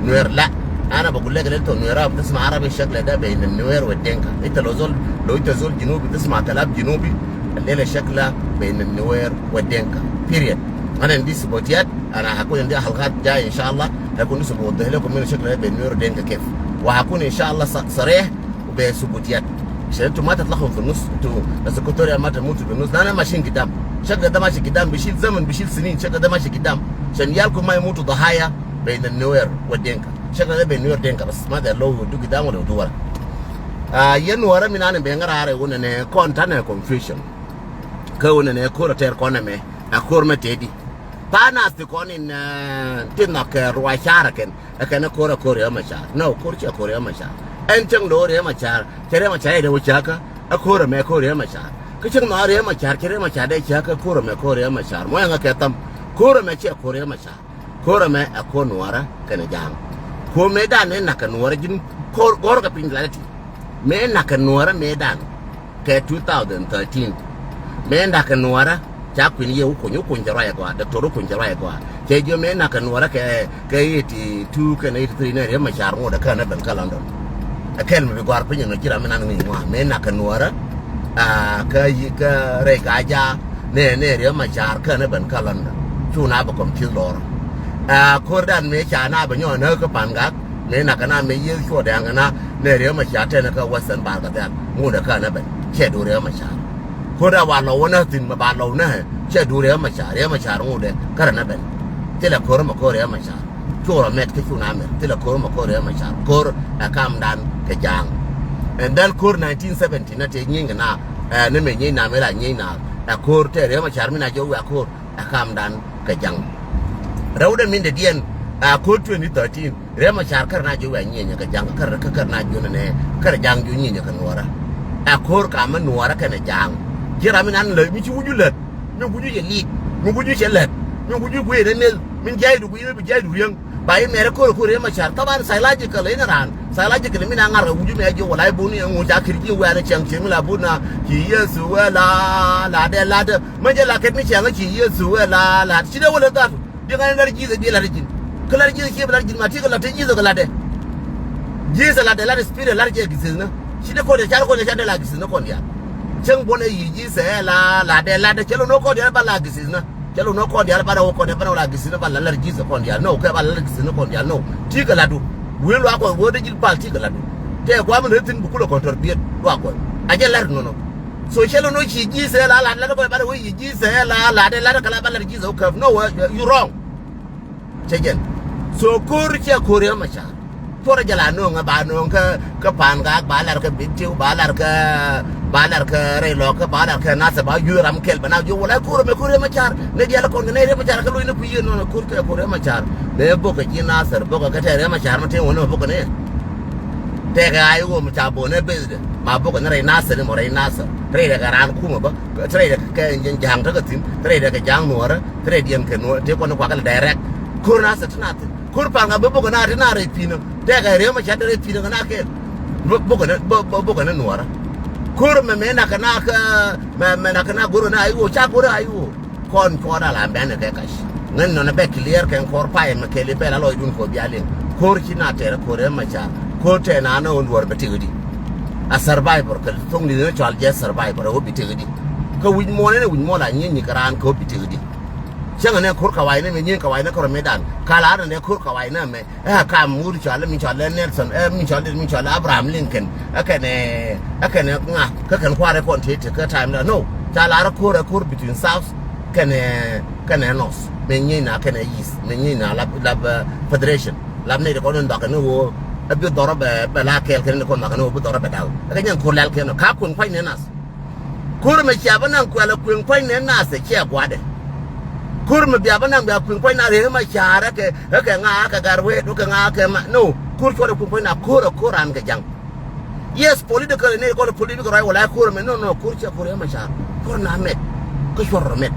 نوير. لا، أنا بقول لك، أنت النوير بتسمع عربي، الشكل ده بين النوير والدينكا. أنت لو زول، لو أنت زول جنوبي بتسمع كلام جنوبي، الليلة شكله بين النوير والدينكا. Period. أنا عندي ثبوتيات، أنا هكون عندي حلقات جاية إن شاء الله، هكون لسه بوضح لكم من الشكل ده بين النوير والدينكا كيف، وهكون إن شاء الله ص-، صريح وبثبوتيات، عشان انتوا ما تتلخبطوا في النص. انتوا ناس إكواتوريا ما تموتوا في النص، لأن ماشيين قدام. شكل ده ماشي قدام، بيشيل زمن، بيشيل سنين، شكل ده ماشي قدام، عشان عيالكم ما يموتوا ضحايا بين النوير والدينكا. شكل ده بين النوير والدينكا بس، ما داير لو يودوا قدام ولا يودوا ورا. Ah, yɛn Nuäärä min an in ben ŋa̱r a rɛy wunɛ nɛ kɔn tanɛ confusion. Kä wunɛ nɛ ko̱r a tɛr kɔn ɛmɛ, a ko̱r mɛ tëëdi. Tha̱a̱ŋ nath ti kɔn in, ah, ti nhɔk kɛ ruac ca̱rä kɛn, ɛ kɛn ɛ ko̱r, ɛ ko̱r Riɛk Macar. No, ko̱r cɛ ko̱r Riɛk Macar. Ɛn cäŋ lo̱o̱ Riɛk Macar, cɛ Riɛk Macar yɛ dee wä cäkä, ɛ ko̱r ɛmɛ ko̱r Riɛk Macar. Kä cäŋ nhɔakä Riɛk Macar, cɛ Riɛk Macar dee cäkä, ɛ ko̱r ɛmɛ ko̱r Riɛk Macar. Mɔ ɛŋa kɛ tham, ko̱r ɛmɛ cɛ ko̱r Riɛk Macar. Ko̱r ɛmɛ ɛ ko̱r Nuäärä kɛnɛ Ja̱a̱ŋ. Ko̱r mëëdan ëë na̱k kɛ Nuäärä ji̱n ko̱r gɔ̱rkɛ piny latdä ti. Mëë na̱k kɛ Nuäärä mëëdan kɛ two thousand thirteen. Mëë na̱k kɛ Nuäärä ca kui̱n yɛ wä kuny, wä kuny cɛ ruac ɛ gɔaa, Doctor wä kuny cɛ ruac ɛ gɔaa. Cɛ jiök mëë na̱k kɛ Nuäärä kɛ, kɛ eighty two kɛnɛ eighty three nɛ Riɛk Macar ŋotdɛ kä nɛ ben kä London. Ɛ kɛl mi bi gɔ̱a̱r piny ɛnɔ ji̱ ram mi nan ŋi̱i̱c ŋuan. Mëë na̱k kɛ Nuäärä, ah, kä yi, kä rɛy Gaa-jaak nɛ, nɛ Riɛk Macar kä nɛ ben kä London. Cu na bɛ kɔm thieth lɔrä. Ah, ko̱rdan mëë ca na bɛ nyɔk näk kä Pangak, mëë na̱k kɛ na mëë yieth cuɔt dɛ̈ɛ̈ŋ kɛ na nɛ Riɛk Macar tɛnɛ kä Western Bahr el Ghazal. Ŋotdɛ kä nɛ ben. Cɛ duɔ̱ɔ̱r Riɛk Macar. Ko̱rdan wa lɔw wä näk thi̱n mɛ ba lɔw näk, cɛ duɔ̱ɔ̱r Riɛk Macar. Riɛk Macar ŋotdɛ kä rɛ nɛ ben. Thilɛ ko̱r mɛ ko̱r Riɛk Macar. Cu rɔ mɛt kä cu na mɛt. Thilɛ ko̱r mɛ ko̱r Riɛk Macar. Ko̱r ɛ kamdan kɛ Ja̱a̱ŋ. And then ko̱r nineteen seventy na tëë nyieeny kɛ na, ɛ, ni mëë nyieeny na mëë la nyieeny na. Ɛ ko̱r tëë Riɛk Macar mi na jiök wiaa ko̱r ɛ kamdan kɛ Ja̱a̱ŋ. Rɛwdɛ min dɛ diɛn, ɛ, ko̱r twenty thirteen. Riɛk Macar kärɛ na jiök wiaa nyieeny kɛ Ja̱a̱ŋ, kärɛ, kärɛ na jiök nɛ, kärɛ Ja̱a̱ŋ jiök nyieeny kɛ Nuäärä. Ɛ ko̱r kamɛ Nuäärä kɛnɛ Ja̱a̱ŋ. Ji̱ ram mi nan lät, mi ci wi̱c ju lät. Mi guju cɛ lit, mi guju cɛ lät, mi guju guiy ni nil, min jai du guiy ni bi jai du riäŋ. Ba yi mɛrɛ ko̱r ko̱r Riɛk Macar. Taban psychological in raan. Psychological min a ŋa̱r kɛ guju mɛ ji̱ wala i̱ bun i̱ ŋu ca kir ji̱ wɛɛr i̱ cäŋ cieŋ mi la bun na ci Yesu wee la la dee la dee. Mɛ jɛ la kɛt mi cäŋ ci Yesu wee la la. Ci dee wala dhatu. Diɛ ŋa̱n lar Jesus diɛ lar ji̱n. Kä lar Jesus cie bi lar ji̱n ma ti kɛ lar te Jesus kɛ lar dee. Jesus lar dee lar spirit lar jɛ gisis na. Ci dee kɔn dee car kɔn dee car dee la gisis na kɔn diaal. Cäŋ buɔ̱n ɛ yi Jesus ɛ la la dee la dee cɛ lo nɔ kɔn diaal ba la gisis na. Cɛ lo nɔ kɔn diaal ba dee wä kɔn diaal ba dee wä la gisis na ba la lar Jesus kɔn diaal. No, kɛ ba la lar gisis na kɔn diaal. No. Ti kɛ lar du. Wee luaak kɔn wee dee ji̱ pal ti kɛ lar du. Tɛ kuam ni rin tin bukula kɔn tɔr biet luaak kɔn. A jɛ lar nɔnɔ. So cɛ lo nɔ ci Jesus ɛ la la la kɔn ba dee wä yi Jesus ɛ la la dee la dee kɛ la ba lar Jesus wä käp. No, you wrong. Cɛ jɛn. So ko̱r cɛ ko̱r Riɛk Macar. Puɔrɛ jɛ la nööŋ ɛ ba nööŋ kä, kä Pangak, ba lar kä Bentiu, ba lar kä, ba lar kä rɛy Lɔkä, ba lar kä Nasir, ba yuth ram kɛl ba na jiök wala ko̱r ɛmɛ ko̱r Riɛk Macar. Nɛ diaal kɔn kɛ nɛ Riɛk Macar kä lo̱c ni kui̱ yien nɔnɔ ko̱r kɛ ko̱r Riɛk Macar. Nɛ bok kɛ ji̱ Nasir, bok kɛ kɛ tɛ Riɛk Macar ma te wä ni bok kɛ nɛ. Tɛkɛ a i̱ ɣöö mi ca bo̱o̱n ɛ beth dɛ ma bok kɛ ni rɛy Nasir ni mɔ rɛy Nasir. Rɛy dɛ kɛ raan kumɛ bä. Rɛy dɛ kɛ Ja̱a̱ŋ tekɛ thi̱n. Rɛy dɛ kɛ Ja̱a̱ŋ Nuäärä. Rɛy diɛn kɛ Nuäärä. Tëë kɔn ni kuakä lɛ direct. Ko̱r Nasir ti na thi̱n. Ko̱r Pangak bä bok kɛ na ti na rɛy pi̱n. Tɛkɛ Riɛk Macar dee rɛy pi̱n kɛ na kɛɛl. Bok kɛ ni, bok kɛ ni Nuäärä. Ko̱r mɛ mɛ nak kɛ na kä, mɛ, mɛ nak kɛ na go̱r kɛ na a i̱ ɣöö ca go̱r a i̱ ɣöö. Kɔn cuɔt a la bɛn kɛ kac. Ŋän nɔnɛ bɛ clear kɛn kɔr pay mɛ kɛli bɛ la lɔcdun kɔ bia liŋ. Ko̱r ci na tɛr ko̱r Riɛk Macar. Ko̱r tɛ na nɔ wä luɔr bɛ tik di. A survivor kɛ thoŋ di ni cɔal jɛ survivor ɛ wä bi tik di. Kä wi̱c muɔn ni wi̱c muɔn la nyieny ni kɛ raan kɛ wä bi tik di. Cäŋɛ nɛ ko̱r kawainɛ mɛ nyieny kawainɛ kɛ rɔ mëëdan. Ka la nɛ ko̱r kawainɛ mɛ. Ɛ kam wut cɔal mi cɔal ɛ Nelson, ɛ mi cɔal mi cɔal Abraham Lincoln, ɛ kɛnɛ, ɛ kɛnɛ ŋa, kä kɛn kua̱rɛ kɔn tëë tëë kä time da. No, ca lar ɛ ko̱r ɛ ko̱r between South kɛnɛ, kɛnɛ North. Mɛ nyieny na kɛnɛ East, mɛ nyieny na lap, lap, ɛ, federation. Lap nɛy ti kɔn in dhɔakɛ ni ɣöö ɛ bi dhɔrɔ bɛ, bɛ la kɛɛl kɛn in kɔn dhɔakɛ ni ɣöö bi dhɔrɔ bɛ daw. Ɛ kɛ nyɛn ko̱r lɛl kɛn ɔ ka kun kuany ni nath. Ko̱r mɛ cia bä naŋ kuɛl ɛ kueŋ puɔ̱ny nɛ nath ɛ ciɛ gua̱dɛ. Ko̱r mɛ bia bä naŋ bia kueŋ puɔ̱ny na Riek Machar ɛ kɛ, ɛ kɛ ŋa ɛ kɛ Gatwec, ɛ kɛ ŋa ɛ kɛ ma, no. Ko̱r cuɔt ɛ kueŋ puɔ̱ny na ko̱r ɛ ko̱r an kɛ ja̱ŋ. Yes, political ni kɔl political right wala ko̱r mɛ, no, no, ko̱r cia ko̱r Riek Machar. Ko̱r na mɛt. Kä cuɔr rɔ mɛt.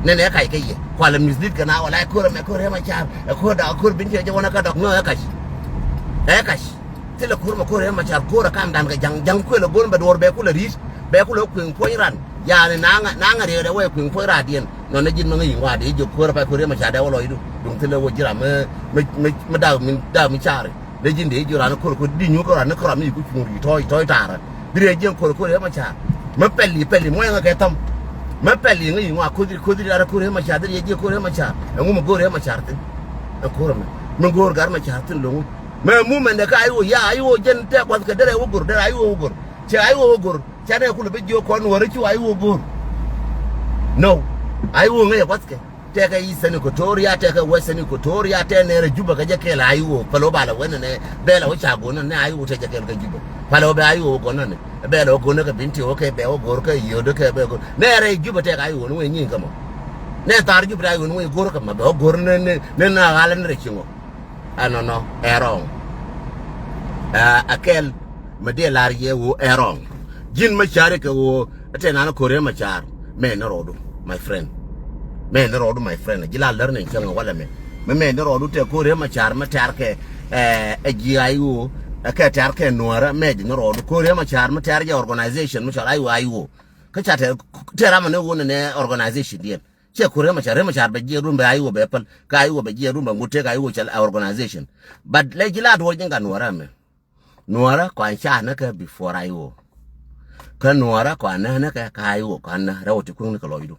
Nɛ nɛ kac kɛ yɛ. Kualɛ mislead kɛ na wala ko̱r mɛ ko̱r Riek Machar. Ɛ ko̱r da ko̱r bin tiɛ jɛ wanɛ kä dɔk, no, ɛ kac. Ɛ kac. Thilɛ ko̱r mɛ ko̱r Riek Machar ko̱r ɛ kam dan kɛ ja̱ŋ, ja̱ŋ kuël ɛ go̱r bɛ duɔr bɛ kulɛ ri̱t. Bɛ kulɛ kueŋ puɔ̱ny ran. Yani naŋ, naŋ riɛk dɛ wɛ kueŋ puɔ̱ny ran diɛn. Nɔn ni ji̱n mɛ ŋäc ŋuaat dee jiök ko̱r ɛ pay ko̱r Riek Machar dee wä lɔcdu. Duŋ thilɛ wä ji̱ ram mɛ, mɛ, mɛ, mɛ dak mi, dak mi cari. Dee ji̱n dee jiök ran ko̱r ko̱r di nyuɔ̱k ran ni ko̱r ram mi ku cuŋ ri tɔ̱, tɔ̱ ta̱rä. Di riɛk jiɛn ko̱r ko̱r Riek Machar. Mɛ pɛl i̱ pɛl i̱ muɔ̱yŋä kɛ thäm. Mɛ pɛl i̱ ŋäc i̱ ŋuaat ko̱r di, ko̱r di ran ko̱r Riek Machar. Di riɛk jiɛn ko̱r Riek Machar. Ɛŋu mɛ go̱r Riek Machar thi̱n. Ɛn ko̱r ɛmɛ. Mɛ go̱r Gat Machar thi̱n lo̱ŋu. Mɛ mumɛn dɛ ka ayi wä ya, ayi wä jɛn tɛk kuath kɛ derɛ wä go̱r, derɛ ayi wä wä go̱r. Cɛ ayi wä wä go̱r. Cɛ nɛ kulɛ bi jiök kɔn wä ri cu ayi wä go̱r. No. Ayi wä ŋäc ɛ kuath kɛ. Tɛkɛ Eastern Equatoria, tɛkɛ Western Equatoria, tɛ nɛrɛ Juba kɛ jɛ kɛɛl ayi wä. Palo ba lɛ wä nɛnɛ, bɛ lɛ wä ca go̱r nɛnɛ ayi wä tɛ jɛ kɛɛl kɛ Juba. Palo bɛ ayi wä go̱r nɛnɛ. Bɛ lɛ wä go̱r nɛ kɛ Binti wä kɛ bɛ wä go̱r kɛ Yio̱dɛ kɛ bɛ go̱r. Nɛrɛ Juba tɛkɛ ayi wä ni wä nyiŋ kɛ mɔ. Nɛ thar Juba tɛ ayi wä ni wä go̱r kɛ mɔ bɛ wä go̱r nɛ, nɛ, nɛ na ɣalɛ nɛrɛ ciŋɔ. Ɛnɔnɔ ɛ wrong. Ɛ, ɛ kɛl mɛ diɛ lar yɛ ɣöö ɛ wrong. Ji̱n mɛ cari kɛ ɣöö ɛ tɛ nan ko̱r Riek Machar. Mɛ ni rɔɔdu, my friend. Mɛ ni rɔɔdu, my friend. Ji̱ la lär ni cäŋ walɛ mɛ. Mɛ mɛ ni rɔɔdu tɛ ko̱r Riek Machar mɛ tɛr kɛ, ɛ, ɛ ji̱ ayi ɣöö ɛ kɛ tɛr kɛ Nuäärä mɛ ji̱ ni rɔɔdu. Ko̱r Riek Machar mɛ tɛr jɛ organization mɛ cɔl ayi ɣöö ayi ɣöö. Kä ca tɛ, tɛ ram ni ɣöö ni nɛ organization diɛn. Ciɛ ko̱r Riek Machar, Riek Machar bɛ jiɛ run bɛ ayi wä bɛ päl, kä ayi wä bɛ jiɛ run bɛ ŋut tek ayi wä cɛ la organization. But lɛ ji̱ la duɔ̱ɔ̱r ji̱n ka Nuäärä mɛ. Nuäärä kɔn ca näkɛ before ayi wä. Kä Nuäärä kɔn näkɛ kä ayi wä kɔn nä rɛw ti kuäŋni kɛ lɔcdu.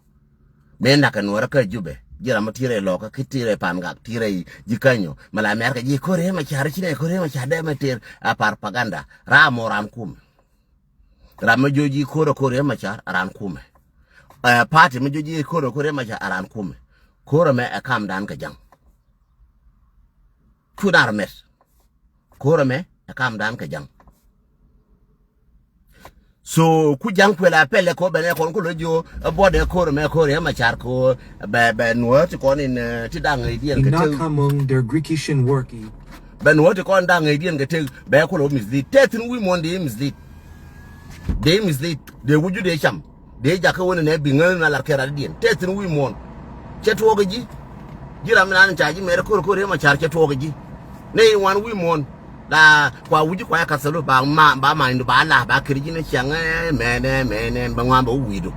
Mëë näkɛ Nuäärä kä Jubɛ, ji̱ ram mi ti rɛy Lɔkä, ki ti rɛy Pangak, ti rɛy ji̱ Känyɔ. Mɛ la mɛr kɛ ji̱ ko̱r Riek Machar, ci nɛ ko̱r Riek Machar dee mɛ tëër a propaganda. Ram mɔ ram kumɛ. Ram mi jiök ji̱ ko̱r ɛ ko̱r Riek Machar a ran kumɛ. Ɛ, party mi jiök ji̱ ko̱r ɛ ko̱r Riek Machar a ran kumɛ. Ko̱r ɛmɛ ɛ kamdan kɛ ja̱ŋ. Cu nar mɛt. Ko̱r ɛmɛ ɛ kamdan kɛ ja̱ŋ. So ku ja̱ŋ kuël a pɛlɛ kɔ bɛnɛ kɔn ku lɔ jiök ɛ buɔt ɛ ko̱r ɛmɛ ko̱r Riek Machar kɔ bɛ, bɛ Nuäär ti kɔn in, ɛ, ti da̱ŋ ɛ diɛn kɛ tëk. Bɛ Nuäär ti kɔn da̱ŋ ɛ diɛn kɛ tëk bɛ ku lɔ mislead. Tɛ thi̱n wi̱i̱ muɔ̱ɔ̱n dee mislead. Dee mislead, dee wi̱cdu dee cam. Dee jakä wänɛ nɛ bi ŋäth na lar kɛ rat diɛn. Tɛ thi̱n wi̱i̱ muɔ̱ɔ̱n. Cɛ tuɔɔk ji̱. Ji̱ ram mi nan ca ji̱ mɛr ko̱r ko̱r Riek Machar cɛ tuɔɔk ji̱. Nɛ in wan wi̱i̱ muɔ̱ɔ̱n. La kua wi̱cdu kua ya kathälu ba ma, ba ma indu ba la ba kiri ji̱ ni ciaŋ, ɛ, mɛnɛ, mɛnɛ, ba ŋuan ba wi̱cdu.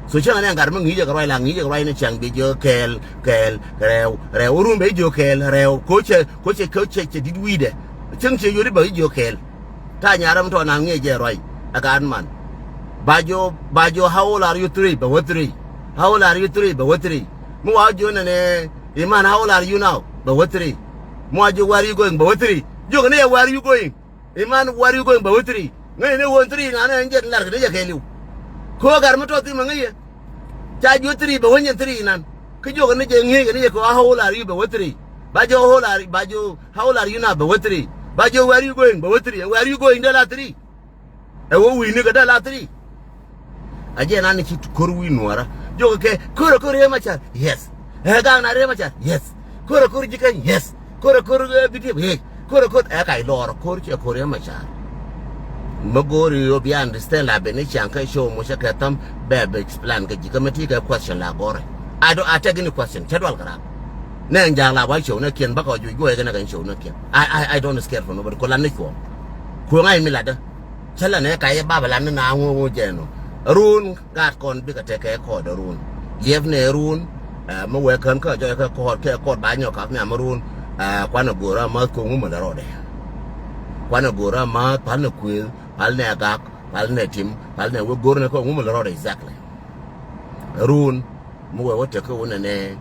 So ciaŋ nɛ gat mi ŋi̱i̱c jɛ kɛ ruac la ŋi̱i̱c jɛ kɛ ruac ni ciaŋ bi jiök kɛɛl, kɛɛl, rɛw, rɛw. Run bɛ jiök kɛɛl, rɛw. Ko̱ cɛ, ko̱ cɛ, ko̱ cɛ, cɛ di̱t wi̱cdɛ. Cäŋ cɛ yot i̱ bä i̱ jiök kɛɛl. Ta̱a̱ nyarä mi tɔɔna ŋi̱eec jɛ ruac. Ɛ gat man. Ba jiök, ba jiök, how old are you three? Bɛ wä three. How old are you three? Bɛ wä three. Mi wa jiök nɛnɛ, Iman, how old are you now? Bɛ wä three. Mi wa jiök, where are you going? Bɛ wä three. Jiök ni yɛ, where are you going? Iman, where are you going? Bɛ wä three. Ŋäcɛ ni ɣöö three ŋa̱n ɛn jɛn lar kɛ ni jɛ kɛɛliw. Ko̱ gat mi tɔɔth thim ɛ ŋäcɛ. Ca jiök three bɛ wä nyɛn three inan. Kä jiök ni jɛ ŋi̱eec kɛ ni jɛ kɛ, how old are you? Bɛ wä three. Ba jiök, how old are, ba jiök, how old are you now? Bɛ wä three. Ba jiök, where are you going? Bɛ wä three. Where are you going? Dee la three. Ɛ wä wi̱i̱ni kɛ dee la three. A jɛ nan ni ci ko̱r wi̱i̱ Nuäärä. Jiök kɛ ko̱r ko̱r Riek Machar. Yes. Ɛ gaŋ na Riek Machar. Yes. Ko̱r ko̱r ji̱ Keny. Yes. Ko̱r ko̱r, ɛ, bi diep. Yes. Ko̱r ko̱r ɛ kac lɔɔr ko̱r cɛ ko̱r Riek Machar. Mi go̱o̱ri ɣöö bi understand la ben ni ciaŋ kä show mucä kɛ thäm bɛ bɛ explain kɛ ji̱ kä mi ti kɛ question la gɔ̱rɛ. I don't, I take any question. Cä dual kɛ ram. Nɛ ɛn ja̱a̱k la wa show nɛ kiɛn bäkɛ wa juɔc guɔ̱ɔ̱c kɛ nɛ kɛ show nɛ kiɛn. I, I, I don't scare for nobody. Kɔ la ni cuɔ̱ɔ̱ŋ. Kuɔ̱ɔ̱ŋ a mi latdä. Cä la nɛ ka yɛ bap la ni na ŋuɔ̱ɔ̱ŋ jɛn ɔ. Run. Gaat kɔn bikɛ tekɛ kɔɔt ɛ run. Liɛpnɛ ɛ run, ɛ, mi wee kän kä jɔy kä kɔɔt kɛ kɔɔt ba nyɔk kap nhiam ɛ run, ɛ, kuanɛ go̱o̱r amäth kɛ ŋumɛ lɛ rɔɔdɛ. Kuanɛ go̱o̱r amäth, pal nɛ kuëëth, pal nɛ gak, pal nɛ tim, pal nɛ wee go̱o̱r nɛ kɛ ŋumɛ lɛ rɔɔdɛ exactly. Ɛ run, mi wee wä tek kä wunɛ nɛ,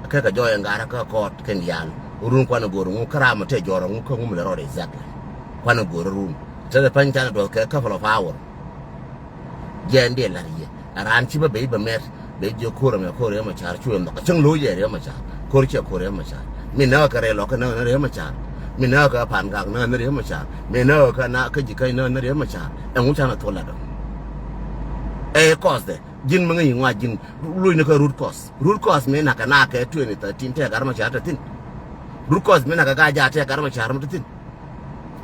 kɛ kɛ jɔy ɛ ŋa̱rä kä kɔɔt kɛn diaal. Run kuanɛ go̱o̱r ŋu kä ram ɛ tɛ jɔr ŋu kä ŋumɛ lɛ rɔɔdɛ exactly. Kuanɛ go̱o̱r ɛ run. Te dee pany canɛ duɔth kɛ couple of hour. Jɛn dee la̱r yɛ. A raan ci bä ben bä mɛt. Ben jiök ko̱r ɛmɛ ko̱r Riek Machar cu ɛn nhɔk. Cäŋ lo̱c yɛ Riek Machar. Ko̱r cɛ ko̱r Riek Machar. Mi näk kɛ rɛy Lɔkä näk ni Riek Machar. Mi näk kɛ Pangak näk ni Riek Machar. Mi näk kɛ na kä Ji̱käny näk ni Riek Machar. Ɛŋu canɛ thol latdɔ. Ɛ cause dɛ. Ji̱n mi ŋäc i̱ ŋuan ji̱n. Luc ni kɛ root cause. Root cause mi nak kɛ nak kɛ twenty thirteen tɛk Gat Macar te thi̱n. Root cause mi nak kɛ Gat Macar tɛk Gat Macar mi te thi̱n.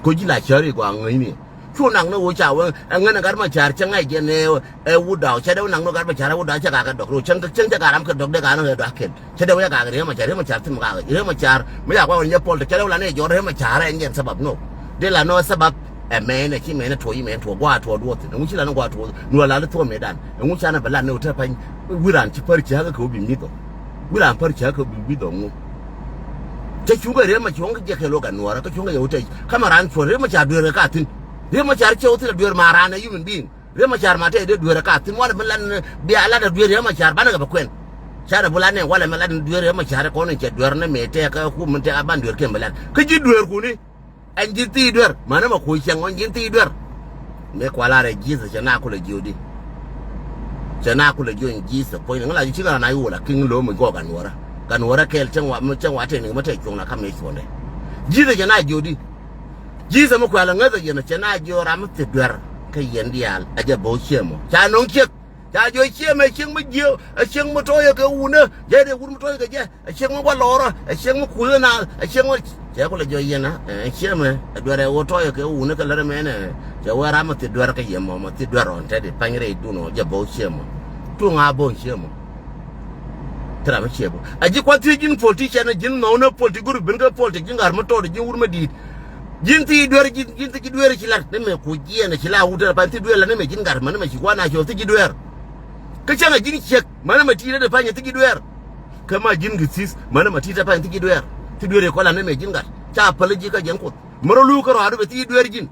Ko ji̱ la cäri gɔaa ŋäcni. Cu nak ni ɣöö ca wee ɛ ŋän ɛ Gat Macar cä ŋa̱c jɛn ɛ, ɛ wut daw cä dee wä nak ni Gat Macar ɛ wut daw cä gak kɛ dɔk ro cäŋ cäŋ cä gak ram kɛ dɔk dee gak ni ɛ dɔak kɛl. Cä dee wä cä gak Riek Macar, Riek Macar thi̱n mi gak Riek Macar mi ca gua̱a̱k wä ni jɛ pɔl te cä dee wä la ni jɔr Riek Macar ɛ nyɛn sabab no. Dee la ni wä sabab ɛ mɛn ɛ ci mɛn ɛ tuɔɔc mɛn tuɔɔc gua̱a̱k tuɔɔc duɔth thi̱n. Ɛŋu ci la ni gua̱a̱k tuɔɔth nuɔ la ni thuɔ̱ɔ̱m mëëdan. Ɛŋu ca ni bɛ la ni wä te pa̱ny wi̱ran ci pär cäkä kɛ wä bi mi̱th ɔ. Wi̱ran pär cäkä kɛ wä bi mi̱th ɔ ŋu. Cä cuŋ kɛ Riek Macar cuɔ̱ŋ kɛ jɛ kɛ luɔk ɛ nuɔrä kä cuŋ kɛ yɛ wä te kä ma raan cuɔ̱n Riek Macar dueer kɛ ka thi̱n. Riek Macar cɛ wä thil a dueer ma raan a human being. Riek Macar ma tɛy dee dueer a ka thi̱n walɛ mi lat ni bia lat a dueer Riek Macar banɛ kɛ bɛ kuɛn. Canɛ bi lat ni walɛ mi lat ni dueer Riek Macar kɔn in cɛ dueer ni mëë tɛk kä kum min tɛk a ban dueer ken bi lat kä ji̱ dueerkuni. Ɛn ji̱n thii dueer mänä ma kuc cɛŋ ɣɔn ji̱n thii dueer. Mëë kualarɛ Jesus cɛ na kulɛ jiöödi. Cɛ na kulɛ jiöödi Jesus puɔ̱nyni ŋä la ji̱ cikɛ raan a iwol a ki̱ŋ lo̱o̱m i̱ gɔɔk a nuɔrä. Ka nuɔrä kɛɛl cäŋ wa cäŋ wa tɛn i̱ mä tɛk cuɔ̱ŋ na ka mëë cuɔ̱ndɛ. Jesus cɛ na jiöödi. Jesus mi kuɛl aŋäth a yɛn cɛ na jiök ram mi thit duer kä yɛn diaal a jɛ bo̱o̱ ciëmɔ ca nɔŋ ciek. Ca jiök ciëmɛ ciek mi jiök a ciek mi tɔɔyɛ kɛ wunä jɛ dee wur mi tɔɔyɛ kɛ jɛ a ciek mi wä lɔɔrä a ciek mi kuth na a ciek mi cɛ kulɛ jiök yɛn a ciëmɛ a duer ɛ wä tɔɔyɛ kɛ wunä kɛ lär mɛnɛ. Cɛ wä ram mi thit duer kä yɛmɔ mi thit duer ɔn tɛt i̱ pany rɛy dun ɔ jɛ bo̱o̱ ciëmɔ. Tuŋ a bo̱o̱ ciëmɔ. Ti ram mi ciëmɔ a ji̱ kuath thiec ji̱n politician ji̱n nɔɔnä politic group bin kä politic ji̱n ŋa̱r mi tɔɔt ji̱n wur mi di̱i̱t. Ji̱n thii duer ji̱n ji̱n thii ji̱ duer ci lat ni mɛ ku jiɛn ci la wut tɛr pa̱ny thii duer la ni mɛ ji̱n gat mɛ ni mɛ ci gua̱n a cɔ thii ji̱ duer. Kä cäŋ a ji̱n ciek mɛ ni mɛ ti̱i̱t rɛt pa̱ny thii ji̱ duer. Kä ma ji̱n gi thi̱th mɛ ni mɛ ti̱i̱t rɛt pa̱ny thii ji̱ duer. Thii duer i̱ kɔ la ni mɛ ji̱n gat ca päl ji̱ kä jiɛn kuoth mɛ rɔ luuk kä rɔaadu bɛ thii duer ji̱n.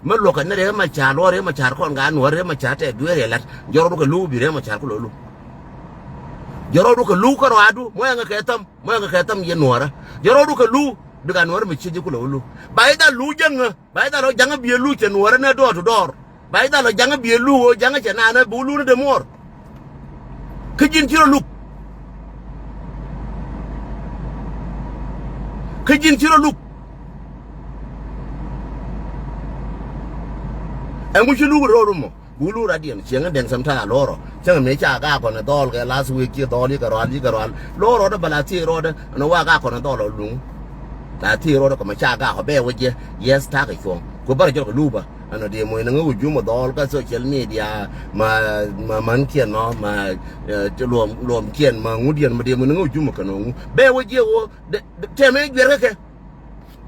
Mɛ luɔkä ni Riek Macar luɔk Riek Macar kɔn gaa nuɔ̱ɔ̱r Riek Macar tɛ duer i̱ lat jɔrɔdu kɛ luuk bi Riek Macar ku lo̱lu. Jɔrɔdu kɛ luuk kä rɔaadu mɔ ɛŋɛ kɛ thäm. Mɔ ɛŋɛ kɛ thäm yɛ nuɔ̱ɔ̱rä jɔrɔdu kɛ luuk. Bikɛ nuɔ̱ɔ̱rä mi ciec ji̱ ku lo̱lu ba i̱ dhal luuk jäŋä. Ba i̱ dhal ɔ ja̱ŋä biɛ luuk cɛ nuɔ̱ɔ̱rä nä dɔɔr tu dɔɔr. Ba i̱ dhal ɔ ja̱ŋä biɛ luuk ɣöö ja̱ŋä cɛ naanä bi wä luuk ni dee muɔɔr. Kä ji̱n ci rɔ luk. Kä ji̱n ci rɔ luk. Ɛŋu ci luk rɔɔdu mɔ. Buk luk radiɛn cieŋ in dɛn sometime a lo̱rɔ cieŋ mëë ca gak kɔn in dhɔl kɛ last week ci dhɔl yikɛ rual yikɛ rual lo̱rɔ dä bä la thiec rɔɔdä ɛn wa gak kɔn in dhɔl ɔ luŋ. La thiec rɔɔdä kɔmɛ ca gak kɔ bɛ wä jiɛ. Yes takɛ cuɔ̱ŋ ku bärɛ jɔl kɛ luk bä. Ɛn ɔ diɛ moc ni ŋä wä jumɛ dhɔl kä social media ma ma mänkiɛn nɔ ma luɔm luɔmkiɛn ma ŋudiɛn ma diɛ moc ni ŋä wä jumɛ kɛn ɔ ŋu bɛ wä jiɛ wä. Tɛmɛ juɛrkä kɛ.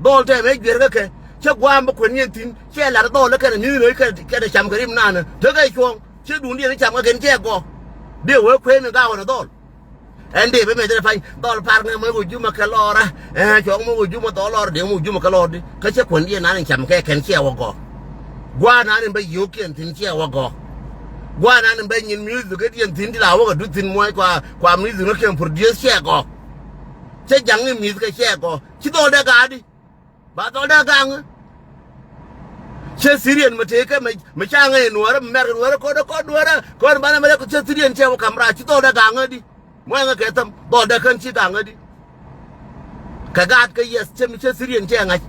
Dhɔl tɛmɛ juɛrkä kɛ cä gua̱a̱m bä kuɛn yɛn thi̱n cɛ lat dhɔl kɛnɛ mi̱th nööc kɛnɛ cam kɛ rim nanä tekɛ cuɔ̱ŋ. Cä duundiɛn cam kɛ kɛn cɛ gɔ̱. Dee wee kuëë mi ga̱a̱k ɣɔn ɛ dhɔl. Ɛn dee bä mɛ dee pany dhɔl par ŋɛ mɛ wä jumä kɛ lɔɔrä. Ɛn cuɔ̱ŋ mɛ wä jumä dhɔl lɔɔr dee mɛ wä jumä kɛ lɔɔr di kä cä kuɛndiɛn nan in cam kɛ kɛn cɛ wä gɔ̱. Gua̱a̱ nan in bä yio̱o̱kiɛn thi̱n cɛ wä gɔ̱. Gua̱a̱ nan in bä nyin music kɛ diɛn thi̱n ti la wä kɛ duth thi̱n muɔ̱c kua kua music ni kɛn produce cɛ gɔ̱. Cä ja̱ŋ in music kɛ cɛ gɔ̱. Ci dhɔl dee ga̱a̱di. Ba dhɔl dee ga̱a̱ŋä. Cä Syrian mi tëëkɛ mi ca ŋäc nuɔ̱ɔ̱rä mi mɛr kɛ nuɔ̱ɔ̱rä ko̱dä kɔn nuɔ̱ɔ̱rä kɔn banɛ mɛr kɛ cä Syrian cɛ wä ka̱m raar ci dhɔl dee ga̱a̱ŋä di. Muɔ̱ɔ̱ŋä kɛ thäm dhɔl dee kän ci ga̱a̱ŋä di. Kɛ gaat kɛ yes cä mi cä Syrian cɛ ŋa̱c.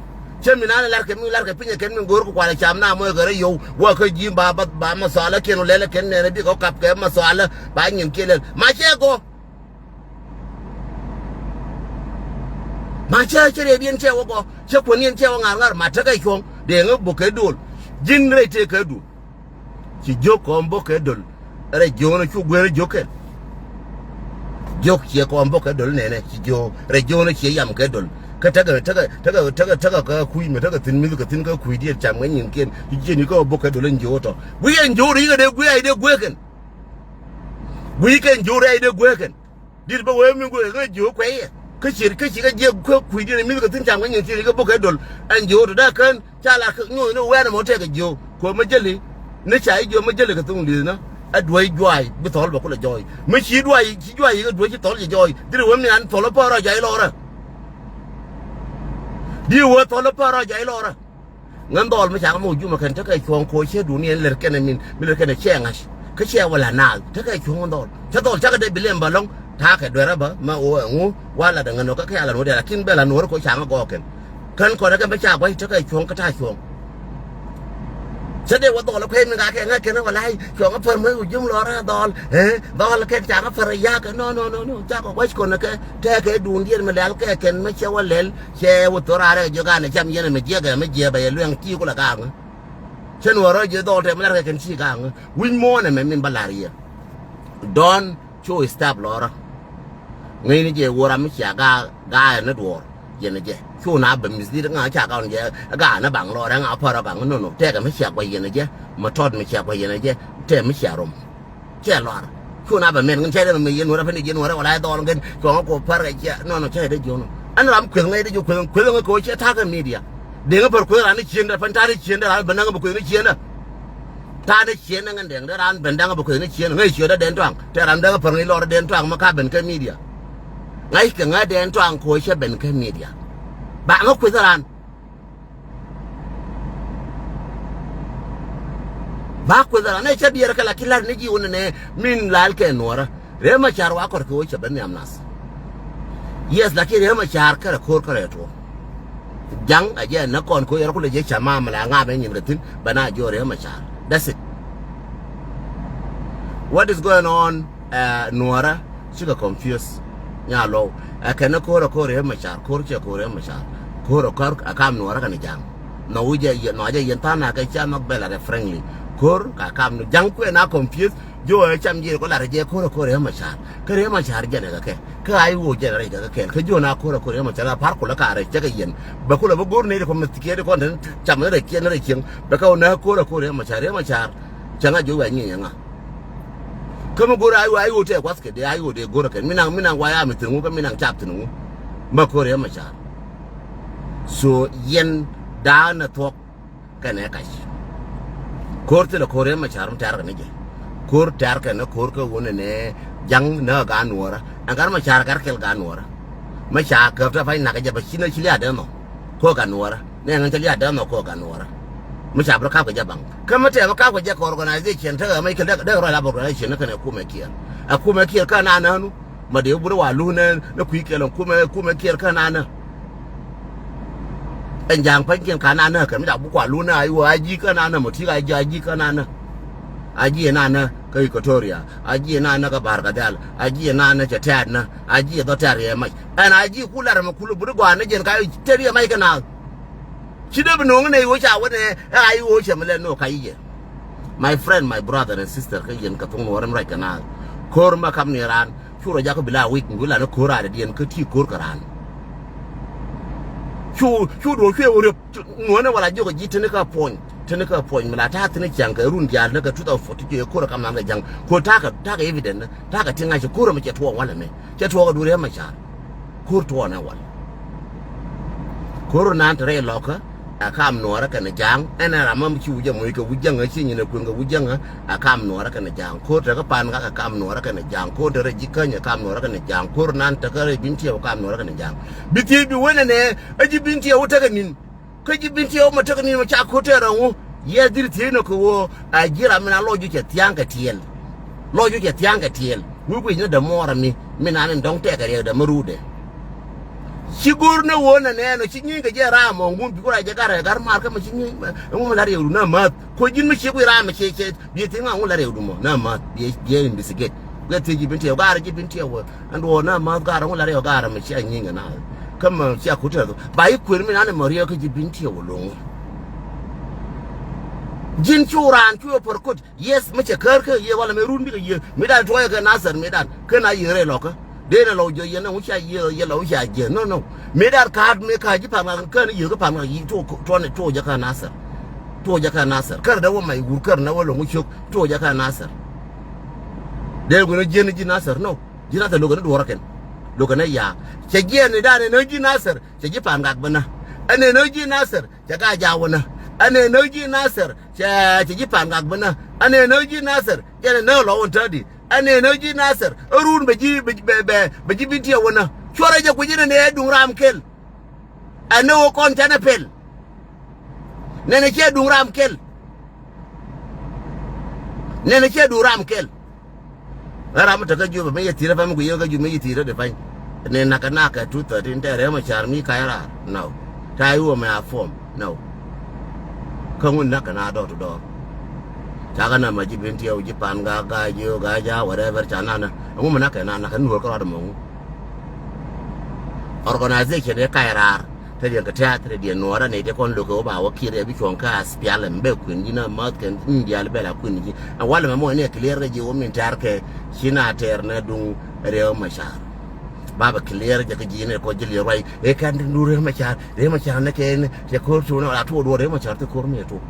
Cä mi nan lar kɛ mi lar kɛ pinyɛ kɛn mi go̱o̱r kɛ kualɛ cam na muɔ̱ɔ̱ŋä kɛ rɛy yo̱w wä kä ji̱ ba ba ba ma thualä kiɛn wä lɛlɛ kɛn nɛnɛ bikɛ wä kap kɛ ma thualä ba nyin kiɛn lɛl ma cɛ gɔ̱. Ma cä cä rɛɛp yɛn cɛ wä gɔ̱ cä kuän yɛn cɛ wä ŋa̱r ŋa̱r ma tekɛ cuɔ̱ŋ dee ŋä bok kɛ dol. Ji̱n rɛy tëë kɛ dol. Ci jiök kɔn bok kɛ dol. Rɛy jiöknä cu guer jiök kɛn. Jiök ciɛ kɔn bok kɛ dol nɛnɛ ci jiök rɛy jiöknä ciɛ yam kɛ dol. Kä tekɛ tekɛ tekɛ tekɛ tekɛ kɛ kui̱ mi tekɛ thi̱n mi̱th kɛ thi̱n kɛ kui̱diɛn cam kɛ nyinkiɛn ci jiɛn yikɛ bok kɛ dol in jiök tɔ. Guic ɛn jiök rɛy kɛ dee guic a yi dee guek kɛn. Guic kɛn jiök rɛy dee guek kɛn. Dit bä wee mi guek kä jiök kuɛyɛ kä ciet kä ci kä jiɛk kuɛ kui̱diɛn mi̱th kɛ thi̱n cam kä nyin thiec kä bok kɛ dol. Ɛn jiök tɔ dee kän ca la kä nyoth ni wɛn ɛmɔ tɛk kɛ jiök kuɛ mä jäli. Ni ca i̱ jiök mä jäli kɛ thoŋ li̱th nä. Ɛ duäc juaac bi thɔl bɛ kulɛ jɔɔc mi ci duaac ci juaac yikɛ duäc ci thɔl ci jɔɔc dit wee mi an thɔl ɛ pär rɔc juaac lɔrä. Dit wee thɔl ɛ pär rɔc juaac lɔrä. Ŋän dhɔl mi cakɛ mɛ wä jumɛ kɛn tekɛ cuɔ̱ŋ koc cɛ duuniɛn lɛr kɛnɛ min mi lɛr kɛnɛ cɛ ŋa̱c. Kä cɛ wä la naath tekɛ cuɔ̱ŋ ŋän dhɔl cɛ dhɔl cakɛ dee bi lɛm bä lɔ̱ŋ. Ta̱a̱ kɛ duerä bä mɛ wä ɛŋu wa lat ɛŋän wä kä kɛ a lat wä dee lakin bɛ la nuɔ̱ɔ̱rä koc caŋä gɔɔk kɛn. Kän kɔnɛ kɛn bä ca gua̱c tekɛ cuɔ̱ŋ kä ta̱a̱ cuɔ̱ŋ. Cä dee wä dhɔl kuɛ mi gakɛ ŋäc kɛn wä la̱c cuɔ̱ŋ a pär mi wi̱c ji̱ mi lɔr a dhɔl. Ɛ dhɔl kɛn ca ŋä pär a ya̱k. No, no, no, no. Cakɔ gua̱c kɔn kɛ tɛkɛ duun diɛn mi lɛl kɛ kɛn mi cɛ wä lɛl. Cɛ wä thor a rɛk jiök an ɛ cam yɛn mi jiɛk ɛ mi jiɛk bɛ yɛ luɛŋ ci kulɛ gaŋ. Cä nuɔrä ji̱ dhɔl tɛ mi lar kɛ kɛn ci gaŋ. Wi̱c muɔ̱ɔ̱n ɛmɛ min bä lar yɛ. Dɔ̱ɔ̱n cu step lɔrä. Ŋäcni jɛ wä ram mi cia gaa gaa ɛn ni duɔɔr. Yɛn jɛ cu na bɛ mislead ŋa ca gaa wun jɛ gaa ni baŋ lɔrɛ ŋa pärä gaŋ. No, no, tɛkɛ mi cia guac yɛn jɛ. Mi tɔt mi cia guac yɛn jɛ. Tɛ mi cia rom. Cɛ lɔr. Cu na bɛ mɛn ŋin cɛ dee mi yɛn wärä pɛn yɛn wärä wala dhɔl ŋin cuɔŋ kɔ pärä cia. No, no, cɛ dee jiɔn. Ɛn ram kueth ŋäc dee jiɔ kueth ŋäc kɛ wä cɛ ta̱kä media. Deŋ pär kueth ran ni cien dee pɛn ta̱kä cien dee ran bɛ näŋ bɛ kueth ni cien dee. Ta̱a̱ ni cieen ni ŋän dɛŋ dee raan ben da̱ŋ bä kueth ni cieen ŋäc ciötdä dɛn tɔaŋ. Tɛ ram dee kä pär ŋäc lɔr dɛn tɔaŋ mi ka ben kä media. Ŋa̱c kɛ ŋäc dɛn tɔaŋ ko̱ cä ben kä media. Ba ŋä kueth raan. Ba kueth raan ɛ cä biɛr kɛ la ki la̱t ni ji̱ wun nɛ min lal kɛ nuɔrä. Riek Machar wa kɔr kɛ wä cɛ ben nhiam nath. Yes, lakin Riek Machar kärɛ ko̱r kärɛ tuɔɔk. Ja̱ŋ a jɛ nä kɔn ko̱ yɛr kulɛ jɛ cɛ mam la ŋa̱p ɛ nyin kɛ thi̱n bɛ na jiɔ Riek Machar. That's it. What is going on? Ɛ nuɔrä cikɛ confuse. Nya low ɛ kɛn ni ko̱r ɛ ko̱r Riek Machar ko̱r cɛ ko̱r Riek Machar. Ko̱r ɛ ko̱r ɛ kam nuɔrä kɛn ja̱ŋ. Nɔ wi̱c ɛ yɛn nɔ jɛ yɛn tha̱a̱n na kɛ ca nhɔk bɛl a kɛ friendly. Ko̱r ka kam ni ja̱ŋ kuɛ na confuse. Jiö ɛ cam ji̱ kɔ lar jɛ ko̱r ɛ ko̱r Riek Machar. Kä Riek Machar jɛn ɛ kɛ kɛ. Kä a i̱ woc jɛn rɛc kɛ kɛ kɛl. Kä jiö na ko̱r ɛ ko̱r Riek Machar a par kulä ka rɛc cɛ kɛ yɛn. Bɛ kulɛ bä go̱r ni ri kɔ mɛ thikiɛ ri kɔn tɛn cam ni rɛc kiɛn ni rɛc cieŋ. Bɛ kä wä na ko̱r ɛ ko̱r Riek Machar. Riek Machar cɛ ŋa jiö wɛ nyieny ɛ ŋa. Kä mi go̱r a i̱ wä a i̱ woc tɛ kuath kɛ dee a i̱ woc dee go̱r ɛ kɛn. Mi naŋ mi naŋ wa ya mi thi̱n ŋu kä mi naŋ cap thi̱n ŋu. Bä ko̱r Riek Machar. So yɛn da̱a̱n ɛ thuɔ̱k. Kɛnɛ kac. Ko̱r thilɛ ko̱r Riek Machar mi tɛ̈r kɛ ni jɛ. Ko̱r tɛ̈r kɛ ni ko̱r kä wun ɛnɛ ja̱ŋ ni ɛ gaat nuɔɔrä. Ɛn gat Machar gat kɛl gaat nuɔɔrä. Machar käp tɛ pa̱ny nak jɛ bɛ ci ni ci liaat dee nhɔk. Ko̱ gat nuɔɔrä. Ni ɛn cɛ liaat dee nhɔk ko̱ gat nuɔɔrä. Machar bi kap kɛ jɛ baŋ. Kä mi tɛm kap kɛ jɛ kɛ organization te ɣä mɛ kɛl dek dek rɔy la bɛ organization ni kɛnɛ kumɛ kiɛɛr. Ɛ kumɛ kiɛɛr kä na nanu. Ma dee wut wa luunɛ ni kui̱ kɛl ɛn kumɛ kumɛ kiɛɛr kä nanä. Ɛn ja̱a̱ŋ pa̱nykiɛn kä nanä kɛ mi ca buk wa luunɛ a i̱ wä a ji̱ kä nanä mɔ ti̱i̱ a ji̱ a ji̱ kä nanä. A ji̱ ɛ nanä kä Equatoria a ji̱ ɛ nanä kä Bahr el Ghazal a ji̱ ɛ nanä cɛ tɛ̈t nä a ji̱ ɛ dhɔ tɛ̈t yɛ mac. Ɛn a ji̱ ku lar ɛmɛ kul buri gɔaa ni jɛn ka tɛ̈t yɛ mac kɛ naath. Ci dee bi no̱o̱ŋ nɛ i̱ ɣöö ca wä nɛ ɛ a i̱ ɣöö cɛ mi lɛ no̱o̱k ka i̱ yɛ. My friend, my brother and sister, kä yɛn kɛ thuŋ nuɔɔr ɛm ruac kɛ naath. Ko̱r ma kap ni raan cu rɔ jakä bi la wi̱c mi wi̱c la ni ko̱r raadɛ diɛn kä ti ko̱r kɛ raan. Cu cu duɔ̱ɔ̱r cuɛ wä riöp nuɔ̱ɔ̱nɛ wala jiök ji̱ teni kä puɔ̱ny teni kä puɔ̱ny mi la ta̱a̱ thini ciaŋ kɛ run diaal ni kɛ two thousand fourteen cuɛ ko̱r ɛ kam nan kɛ ja̱ŋ ko̱r ta̱a̱ kɛ ta̱a̱ kɛ evident ni ta̱a̱ kɛ ti ŋa̱c cɛ ko̱r ɛmɛ cɛ tuɔɔk walɛ mɛ. Cɛ tuɔɔk ni wal. Ko̱r tuɔɔk ni wal. Ko̱r nan te rɛy lɔkä ɛ kam nuɔɔrä kɛnɛ ja̱a̱ŋ ɛn ɛ ram mam ci wi̱c ɛ moc kɛ wi̱c jäŋä ci nyin ɛ kueŋ kɛ wi̱c jäŋä ɛ kam nuɔɔrä kɛnɛ ja̱a̱ŋ. Ko̱r te kä pan ŋak ɛ kam nuɔɔrä kɛnɛ ja̱a̱ŋ. Ko̱r te rɛy ji̱ käny ɛ kam nuɔɔrä kɛnɛ ja̱a̱ŋ. Ko̱r nan te kä rɛy bin tiɛw ɛ kam nuɔɔrä kɛnɛ ja̱a̱ŋ. Bi thiec bi wen ɛnɛ ɛ ji̱ bin tiɛw ɛ tekɛ ni̱n. Kä ji̱ bin tiɛw mɛ tek ni̱n mɛ ca ko̱r tɛɛr ɛŋu. Yɛ dhil thiec nɔ kɛ ɣöö a ji̱ ram mi na lɔc ju cɛ thia̱a̱ŋ kɛ tiɛɛl. Lɔc ju cɛ thia̱a̱ŋ kɛ tiɛɛl wi̱i̱ kui̱c ni dämuɔɔr ami mi na ni dɔ̱ŋ tɛkɛ riɛkdɛ mi ruudɛ. Ci go̱r ni ɣöö nɛ nɛɛn ɔ ci nyieeny kɛ jɛ raam ɔ ŋun bi ku rac jɛ gat rɛ gat maar kä mɛ ci nyieeny ɛŋu mi la riɛkdu na mäth. Kuɔ ji̱n mi ci kui̱ raam ɛ cɛ cɛ biɛ thiec ŋa ŋu la riɛkdu mɔ na mäth biɛ biɛ investigate. Guɛ thiec ji̱ bin tiɛw gaarä ji̱ bin tiɛw wä. Ɛn duɔɔr na mäth gaarä ŋu la riɛk gaarä mɛ cia nyieny kɛ na. Kä mɛ cia kut tɛth ba i̱ kuël mi na ni mɛ riɛk kä ji̱ bin tiɛw wä loŋ. Ji̱n cu raan cu ɛ pär kot. Yes, mi cɛ kär kä yiëë walɛ mi run bikɛ yiëë mi dan tuɔɔcɛ kɛ Nasir mi dan kä na yiëë rɛy lɔkä. Dee na lɔw jiɔ yɛn na ŋu cia yiëë yɛ lɔw cia jiɛ no no. Mi dan kaat mi ka ji̱ pan ŋak kä ni yiëë kä pan ŋak yiëë tuɔɔcɛ kä Nasir. Tuɔɔcɛ kä Nasir kär dee wä mac wur kär na wä loŋ wä ciök tuɔɔcɛ kä Nasir. Dee guin jiɛn ji̱ Nasir no. Ji̱ Nasir lo̱kɛ ni duɔ̱ɔ̱rä kɛn. Lo̱kɛ ni yaak cɛ jiɛn ni dan ni ji̱ Nasir cɛ ji̱ pan ŋak bä na. Ɛn ni ji̱ Nasir cɛ gaa jaawä na. Ɛn ni ji̱ Nasir cɛ cɛ ji̱ pan ŋak bä na. Ɛn ni ji̱ Nasir cɛ ni nä lɔ wä tädi. Ɛn ni ji̱ Nasir ɛ run bɛ ji̱ bɛ bɛ bɛ ji̱ bin tiɛ wä na. Cuɔrɛ jɛ kui̱c ni ni ɛ duŋ ram kel. Ɛn ni wä kɔn cɛ ni pel. Nɛnɛ cɛ duŋ ram kel. Nɛnɛ cɛ duŋ ram kel. Ɛ ram mi tekɛ Juba mi yɛ thi̱i̱rä pɛm ku yɛ kä Juba mi yɛ thi̱i̱rä di pany. Ni nakɛ nakɛ two thirteen tɛ rɛm a car mi ka̱c raar. No. Ta̱a̱ i̱ wä mɛ a form. No. Kä ŋun nakɛ na door to door. Ca kɛ na ma ji̱ ben tiɛw ji̱ pan ga ga ji̱ ga ja whatever ca na na. Ɛŋu mi na kɛ na na kɛ nuɔr kä rɔɔd mɔ ŋu. Organization ɛ ka̱c raar. Te diɛn kɛ tɛ̈th te diɛn nuɔɔrä nɛy te kɔn lo̱kɛ wä ba wä kiɛt ɛ bi cuɔ̱ŋ kä aspial ɛm bɛ kuën ji̱n a math kɛn in diaal bɛ la kuën ji̱. Ɛ walɛ mɛ mɔ ɛn ɛ clear kɛ ji̱ wä min tɛ̈r kɛ ci na tɛɛr nɛ duŋ Riek Machar. Ba bɛ clear jɛ kä ji̱ nɛ kɔ ji̱ liɛr ruac ɛ kɛn duŋ Riek Machar, Riek Machar nɛ kɛ ɛn cɛ ko̱r tuun ɛ la tuɔɔk duɔɔk Riek Machar te ko̱r mi ɛ tuɔɔk.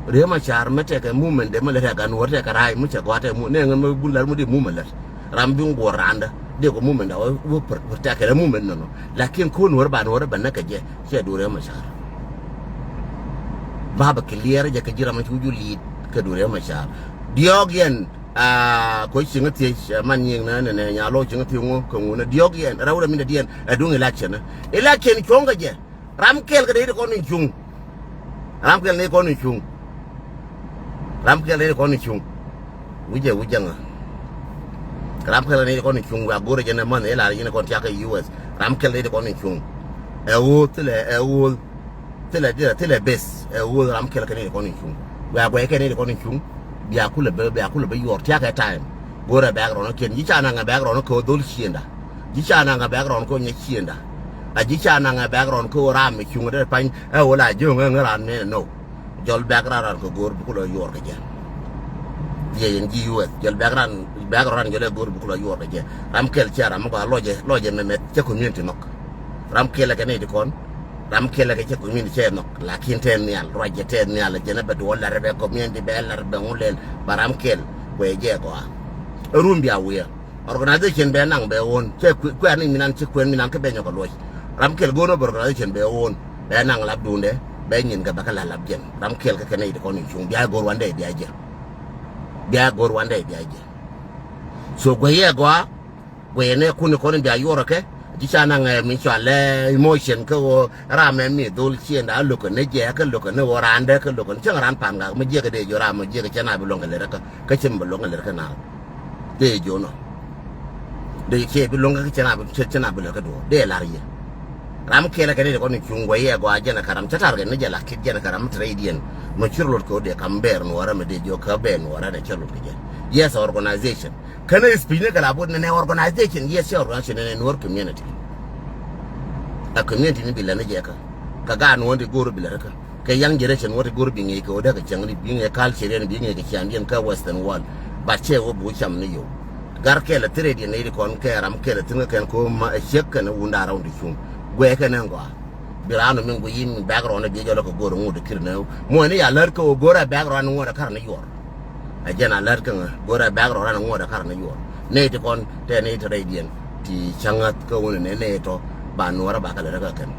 Riek Machar mɛ tɛkɛ movement dee mɛ lät ɛ gan wä tɛkɛ ra̱a̱c mi cɛ gɔaa tɛ mu nɛ ŋän mɛ bul lar mi dee movement lät. Ram bi ŋuɔr randä dee kɔ movement a wä protect kɛ movement nɔnɔ. Lakin ko̱n wä ba nuɔr bɛ nɛ kɛ jɛ cɛ duɔr Riek Machar. Ba bɛ clear jɛ kɛ ji̱ ram mi cu ju liit kɛ duɔr Riek Machar. Diɔɔk yɛn a kɔ cieŋ thiec man nyiŋ nɛ nɛ nɛ nya lɔ cieŋ thiec ŋu kɛ ŋu nɛ diɔɔk yɛn rɛw rɛ mi nɛ diɛn ɛ duŋ election. Election cuɔ̱ŋ kɛ jɛ. Ram kɛl kɛ nɛy ti kɔn in cuŋ. Ram kɛl nɛy kɔn in cuŋ. Ram kɛl nɛy ti kɔn in cuŋ. Wi̱cɛ wi̱cɛ ŋa. Ram kɛl nɛy ti kɔn in cuŋ wi̱i̱ a go̱rɛ jɛn ɛ manh ɛ lar yɛn kɔn tiak kɛ U S. Ram kɛl nɛy ti kɔn in cuŋ. Ɛ ɣöö thilɛ ɛ ɣöö thilɛ thilɛ thilɛ beth ɛ ɣöö ram kɛl kɛ nɛy ti kɔn in cuŋ. Wi̱i̱ a guɛc kɛ nɛy ti kɔn in cuŋ. Bia kulɛ bä bia kulɛ bä yuɔr tiak kɛ time. Go̱rɛ background kiɛn ji̱ ca naŋ ɛ background kɛ ɣöö dho̱l ciënda. Ji̱ ca naŋ ɛ background kɛ ɣöö nyɛ ciënda. A ji̱ ca naŋ ɛ background kɛ ɣöö ram mi cuŋ dee pany ɛ ɣöö la jiöŋ ɛ ŋä ran mɛn ɛ no. Jɔl background ran kɛ go̱o̱r bi kulɛ yuɔr kɛ jɛ. Yɛ yɛn ji̱ U S jɔl background background ran jɔl ɛ go̱o̱r bi kulɛ yuɔr kɛ jɛ. Ram kɛl cɛ ram mi gɔaa lɔcɛ lɔcɛ mɛmɛ cɛ community nɔk. Ram kɛl ɛ kɛ nɛy ti kɔn. Ram kɛl ɛ kɛ cɛ community cɛ nɔk. Lakin tɛ nhial ruacɛ tɛ nhial jɛn ɛ bɛ duɔl lar bɛ community bɛ lar bɛ ŋu lɛl ba ram kɛl kuɛ jɛ gɔaa. Ɛ run bia wiɛ. Organization bɛ naŋ bɛ ɣöön cɛ kuɛɛr ni minan ci kuɛn minan kä bɛ nyɔk a luɔc. Ram kɛl go̱o̱n ɔ bɛ organization bɛ ɣöön bɛ naŋ lap duundɛ bɛ nyin kɛ bɛ kä la lap jɛn ram kɛl kä kɛn i̱ ti kɔn in cuŋ bia go̱o̱r wandɛ bia jɛ. Bia go̱o̱r wandɛ bia jɛ. So guɛyɛ gɔaa guɛyɛ nɛ kun in kɔn in bia yuɔrɛ kɛ ji̱ ca naŋ ɛ mi cɔal lɛ emotion kä ɣöö ram ɛ mi dhol ciënda a lo̱kɛ ni jɛ kä lo̱kɛ ni ɣöö randɛ kä lo̱kɛ ni cäŋ ran pan gak mi jiɛkɛ dee jiɔ ram mi jiɛkɛ cɛ na bi luɔ̱ŋ kɛ lɛ rɛ kä kä cɛ mi bi luɔ̱ŋ kɛ lɛ rɛ kä na. Dee jiɔnɔ. Dee cɛ bi luɔ̱ŋ kä cɛ na bi cɛ na bi lɛ kä duɔ̱ɔ̱r dee lar yɛ. Ram kɛlɛ kɛ ni dee kɔn in cuŋ guɛyɛ gɔaa jɛn ɛ kä ram cä tar kɛ ni jɛ la kit jɛn ɛ kä ram mi te rɛy diɛn. Mi cir lot kɛ wä dee kam bɛɛr nuɔɔrä mi dee jiɔ kä bɛɛr nuɔɔrä ni cɛ lot kɛ jɛ. Yes organization. Kɛn ɛ speech ni kɛ la bot ni nɛ organization yes cɛ organization ni nɛ nuɔɔr community. A community ni bi lɛ ni jɛ kä. Kä gaat nuɔɔr di go̱o̱r bi lɛ ri kä. Kɛ young generation wä ti go̱r bi ŋi̱i̱c kɛ wä dee kɛ cäŋ di bi ŋi̱i̱c culture yɛn bi ŋi̱i̱c kɛ cian yɛn kä western world. But cɛ wä bi wä cam ni yio̱w. Gar kɛl a thirɛ diɛn nɛy di kɔn kɛ ram kɛl a thi̱n kä kɛn kɛ wä ma ɛ ciek kɛn a wunda round di cuŋ. Guɛ kɛn ɛn gɔaa. Bi raan mi ŋui̱ in background bi jɔl kɛ go̱r ŋut kir nɛ. Muɔ̱ɔ̱n ni ya lär kɛ wä go̱r a background ŋut a kar ni yuɔr. A jɛn a lät kä ŋä go̱rɛ background ran ŋuɔ̱t a kar ni yuɔr. Nɛy ti kɔn tɛ nɛy ti rɛydiɛn ti cä ŋäth kä wun nɛ nɛy tɔ ba nuɔrä ba kɛ lät kä kɛn.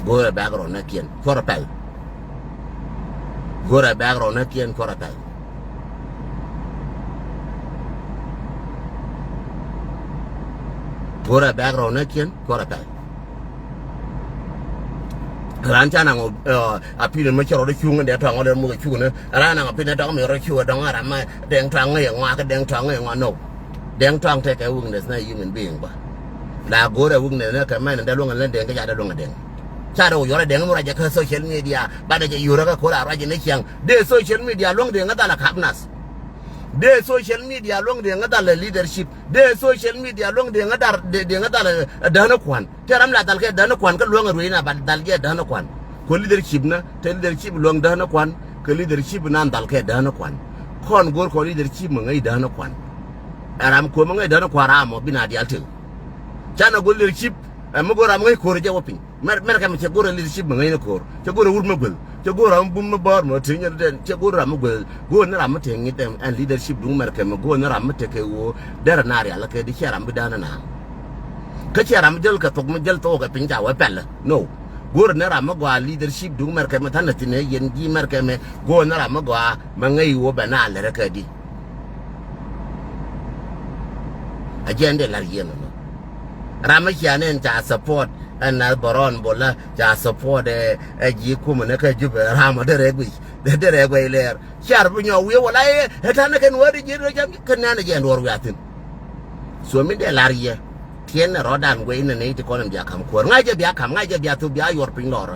Go̱rɛ background nɛ kiɛn cuɔrɛ pɛl. Go̱rɛ background nɛ kiɛn cuɔrɛ pɛl. Go̱rɛ background nɛ kiɛn cuɔrɛ pɛl. Ran ca naŋ a pin mi cɛ rɔɔdɛ cuŋ in dee tɔŋ ɔ lɛ muth a cuŋ ni ran naŋ a pin dɔŋ mi rɔ cuŋ dɔŋ a ram ma dɛŋ tɔŋ ŋäc ŋɔak dɛŋ tɔŋ ŋäc ŋɔak no. Dɛŋ tɔŋ tekɛ weakness na human being ba. La go̱rɛ weakness ni kɛ mɛn in dee luŋ in lɛ dɛŋ kä ca dee luŋ a dɛŋ. Ca dee wä yɔrɛ dɛŋ mi ruacɛ kä social media ba dee jɛ yurä kä ko̱r a ruacɛ ni ciaŋ. Dee social media luŋ dee ŋä dhal a kap nath. Dee social media luŋ dee ŋä dhal a leadership. Dee social media luŋ dee ŋä dhal a dee ŋä dhal a däänä kua̱n. Te ram la dhal kɛ däänä kuan kä luäŋ a ruëëc na ba dhal jɛ däänä kuan. Kɔ leadership na te leadership luäŋ däänä kuan kɛ leadership na dhal kɛ däänä kuan. Kɔn go̱r kɔ leadership mi ŋäc däänä kuan. Ɛ ram kuɔ̱m mi ŋäc däänä kuan ram ɔ bi na dial tëk. Canɛ go̱r leadership ɛ mi go̱r ram mi ŋäc ko̱r jɛ wä piny. Mɛr mɛr kɛ mi cɛ go̱r leadership mi ŋäc ni ko̱r cɛ go̱r ɛ wur mi guel. Cɛ go̱o̱r ram bum mi bäär mɔ te nyɛ dɛn cɛ go̱o̱r ram mi guel go̱o̱r ni ram mi te ŋi̱t ɛn leadership duŋ mɛrkɛ mi go̱o̱r ni ram mi te kɛ ɣöö derɛ na rial kɛ di cɛ ram bi däänä na. Kä cɛ ram mi jäl kɛ thok mi jäl thok kɛ piny ca wee pɛlɛ no. Go̱o̱r ni ram mi gɔaa leadership duŋ mɛrkɛ mi thanɛ thin ɛ yɛn ji̱ mɛrkɛ mi go̱o̱r ni ram mi gɔaa mi ŋäc ɣöö bɛ na lɛrɛ kɛ di. A jɛn dee lar yɛn nɔ. Ram mi cia nɛn ca support ɛn na bɔrɔn bola ca support ɛ ɛ ji̱ kumɛ ni kä jupɛ ram ɔ derɛ guic derɛ guic lɛɛr. Car bi nyɔk wi̱i̱ wala ɛ ɛ ta̱nɛ kɛn wä di ji̱ rɔ jam kɛn nɛn ɛ jɛ ɛn duɔr wi̱i̱ a thi̱n. So mi dee lar yɛ tiɛn ɛ rɔ̱dan guic nɛ nɛy ti kɔn in bia ka̱m kuäär ŋa̱c jɛ bia ka̱m ŋa̱c jɛ bia thop bia yuɔr piny lɔrä.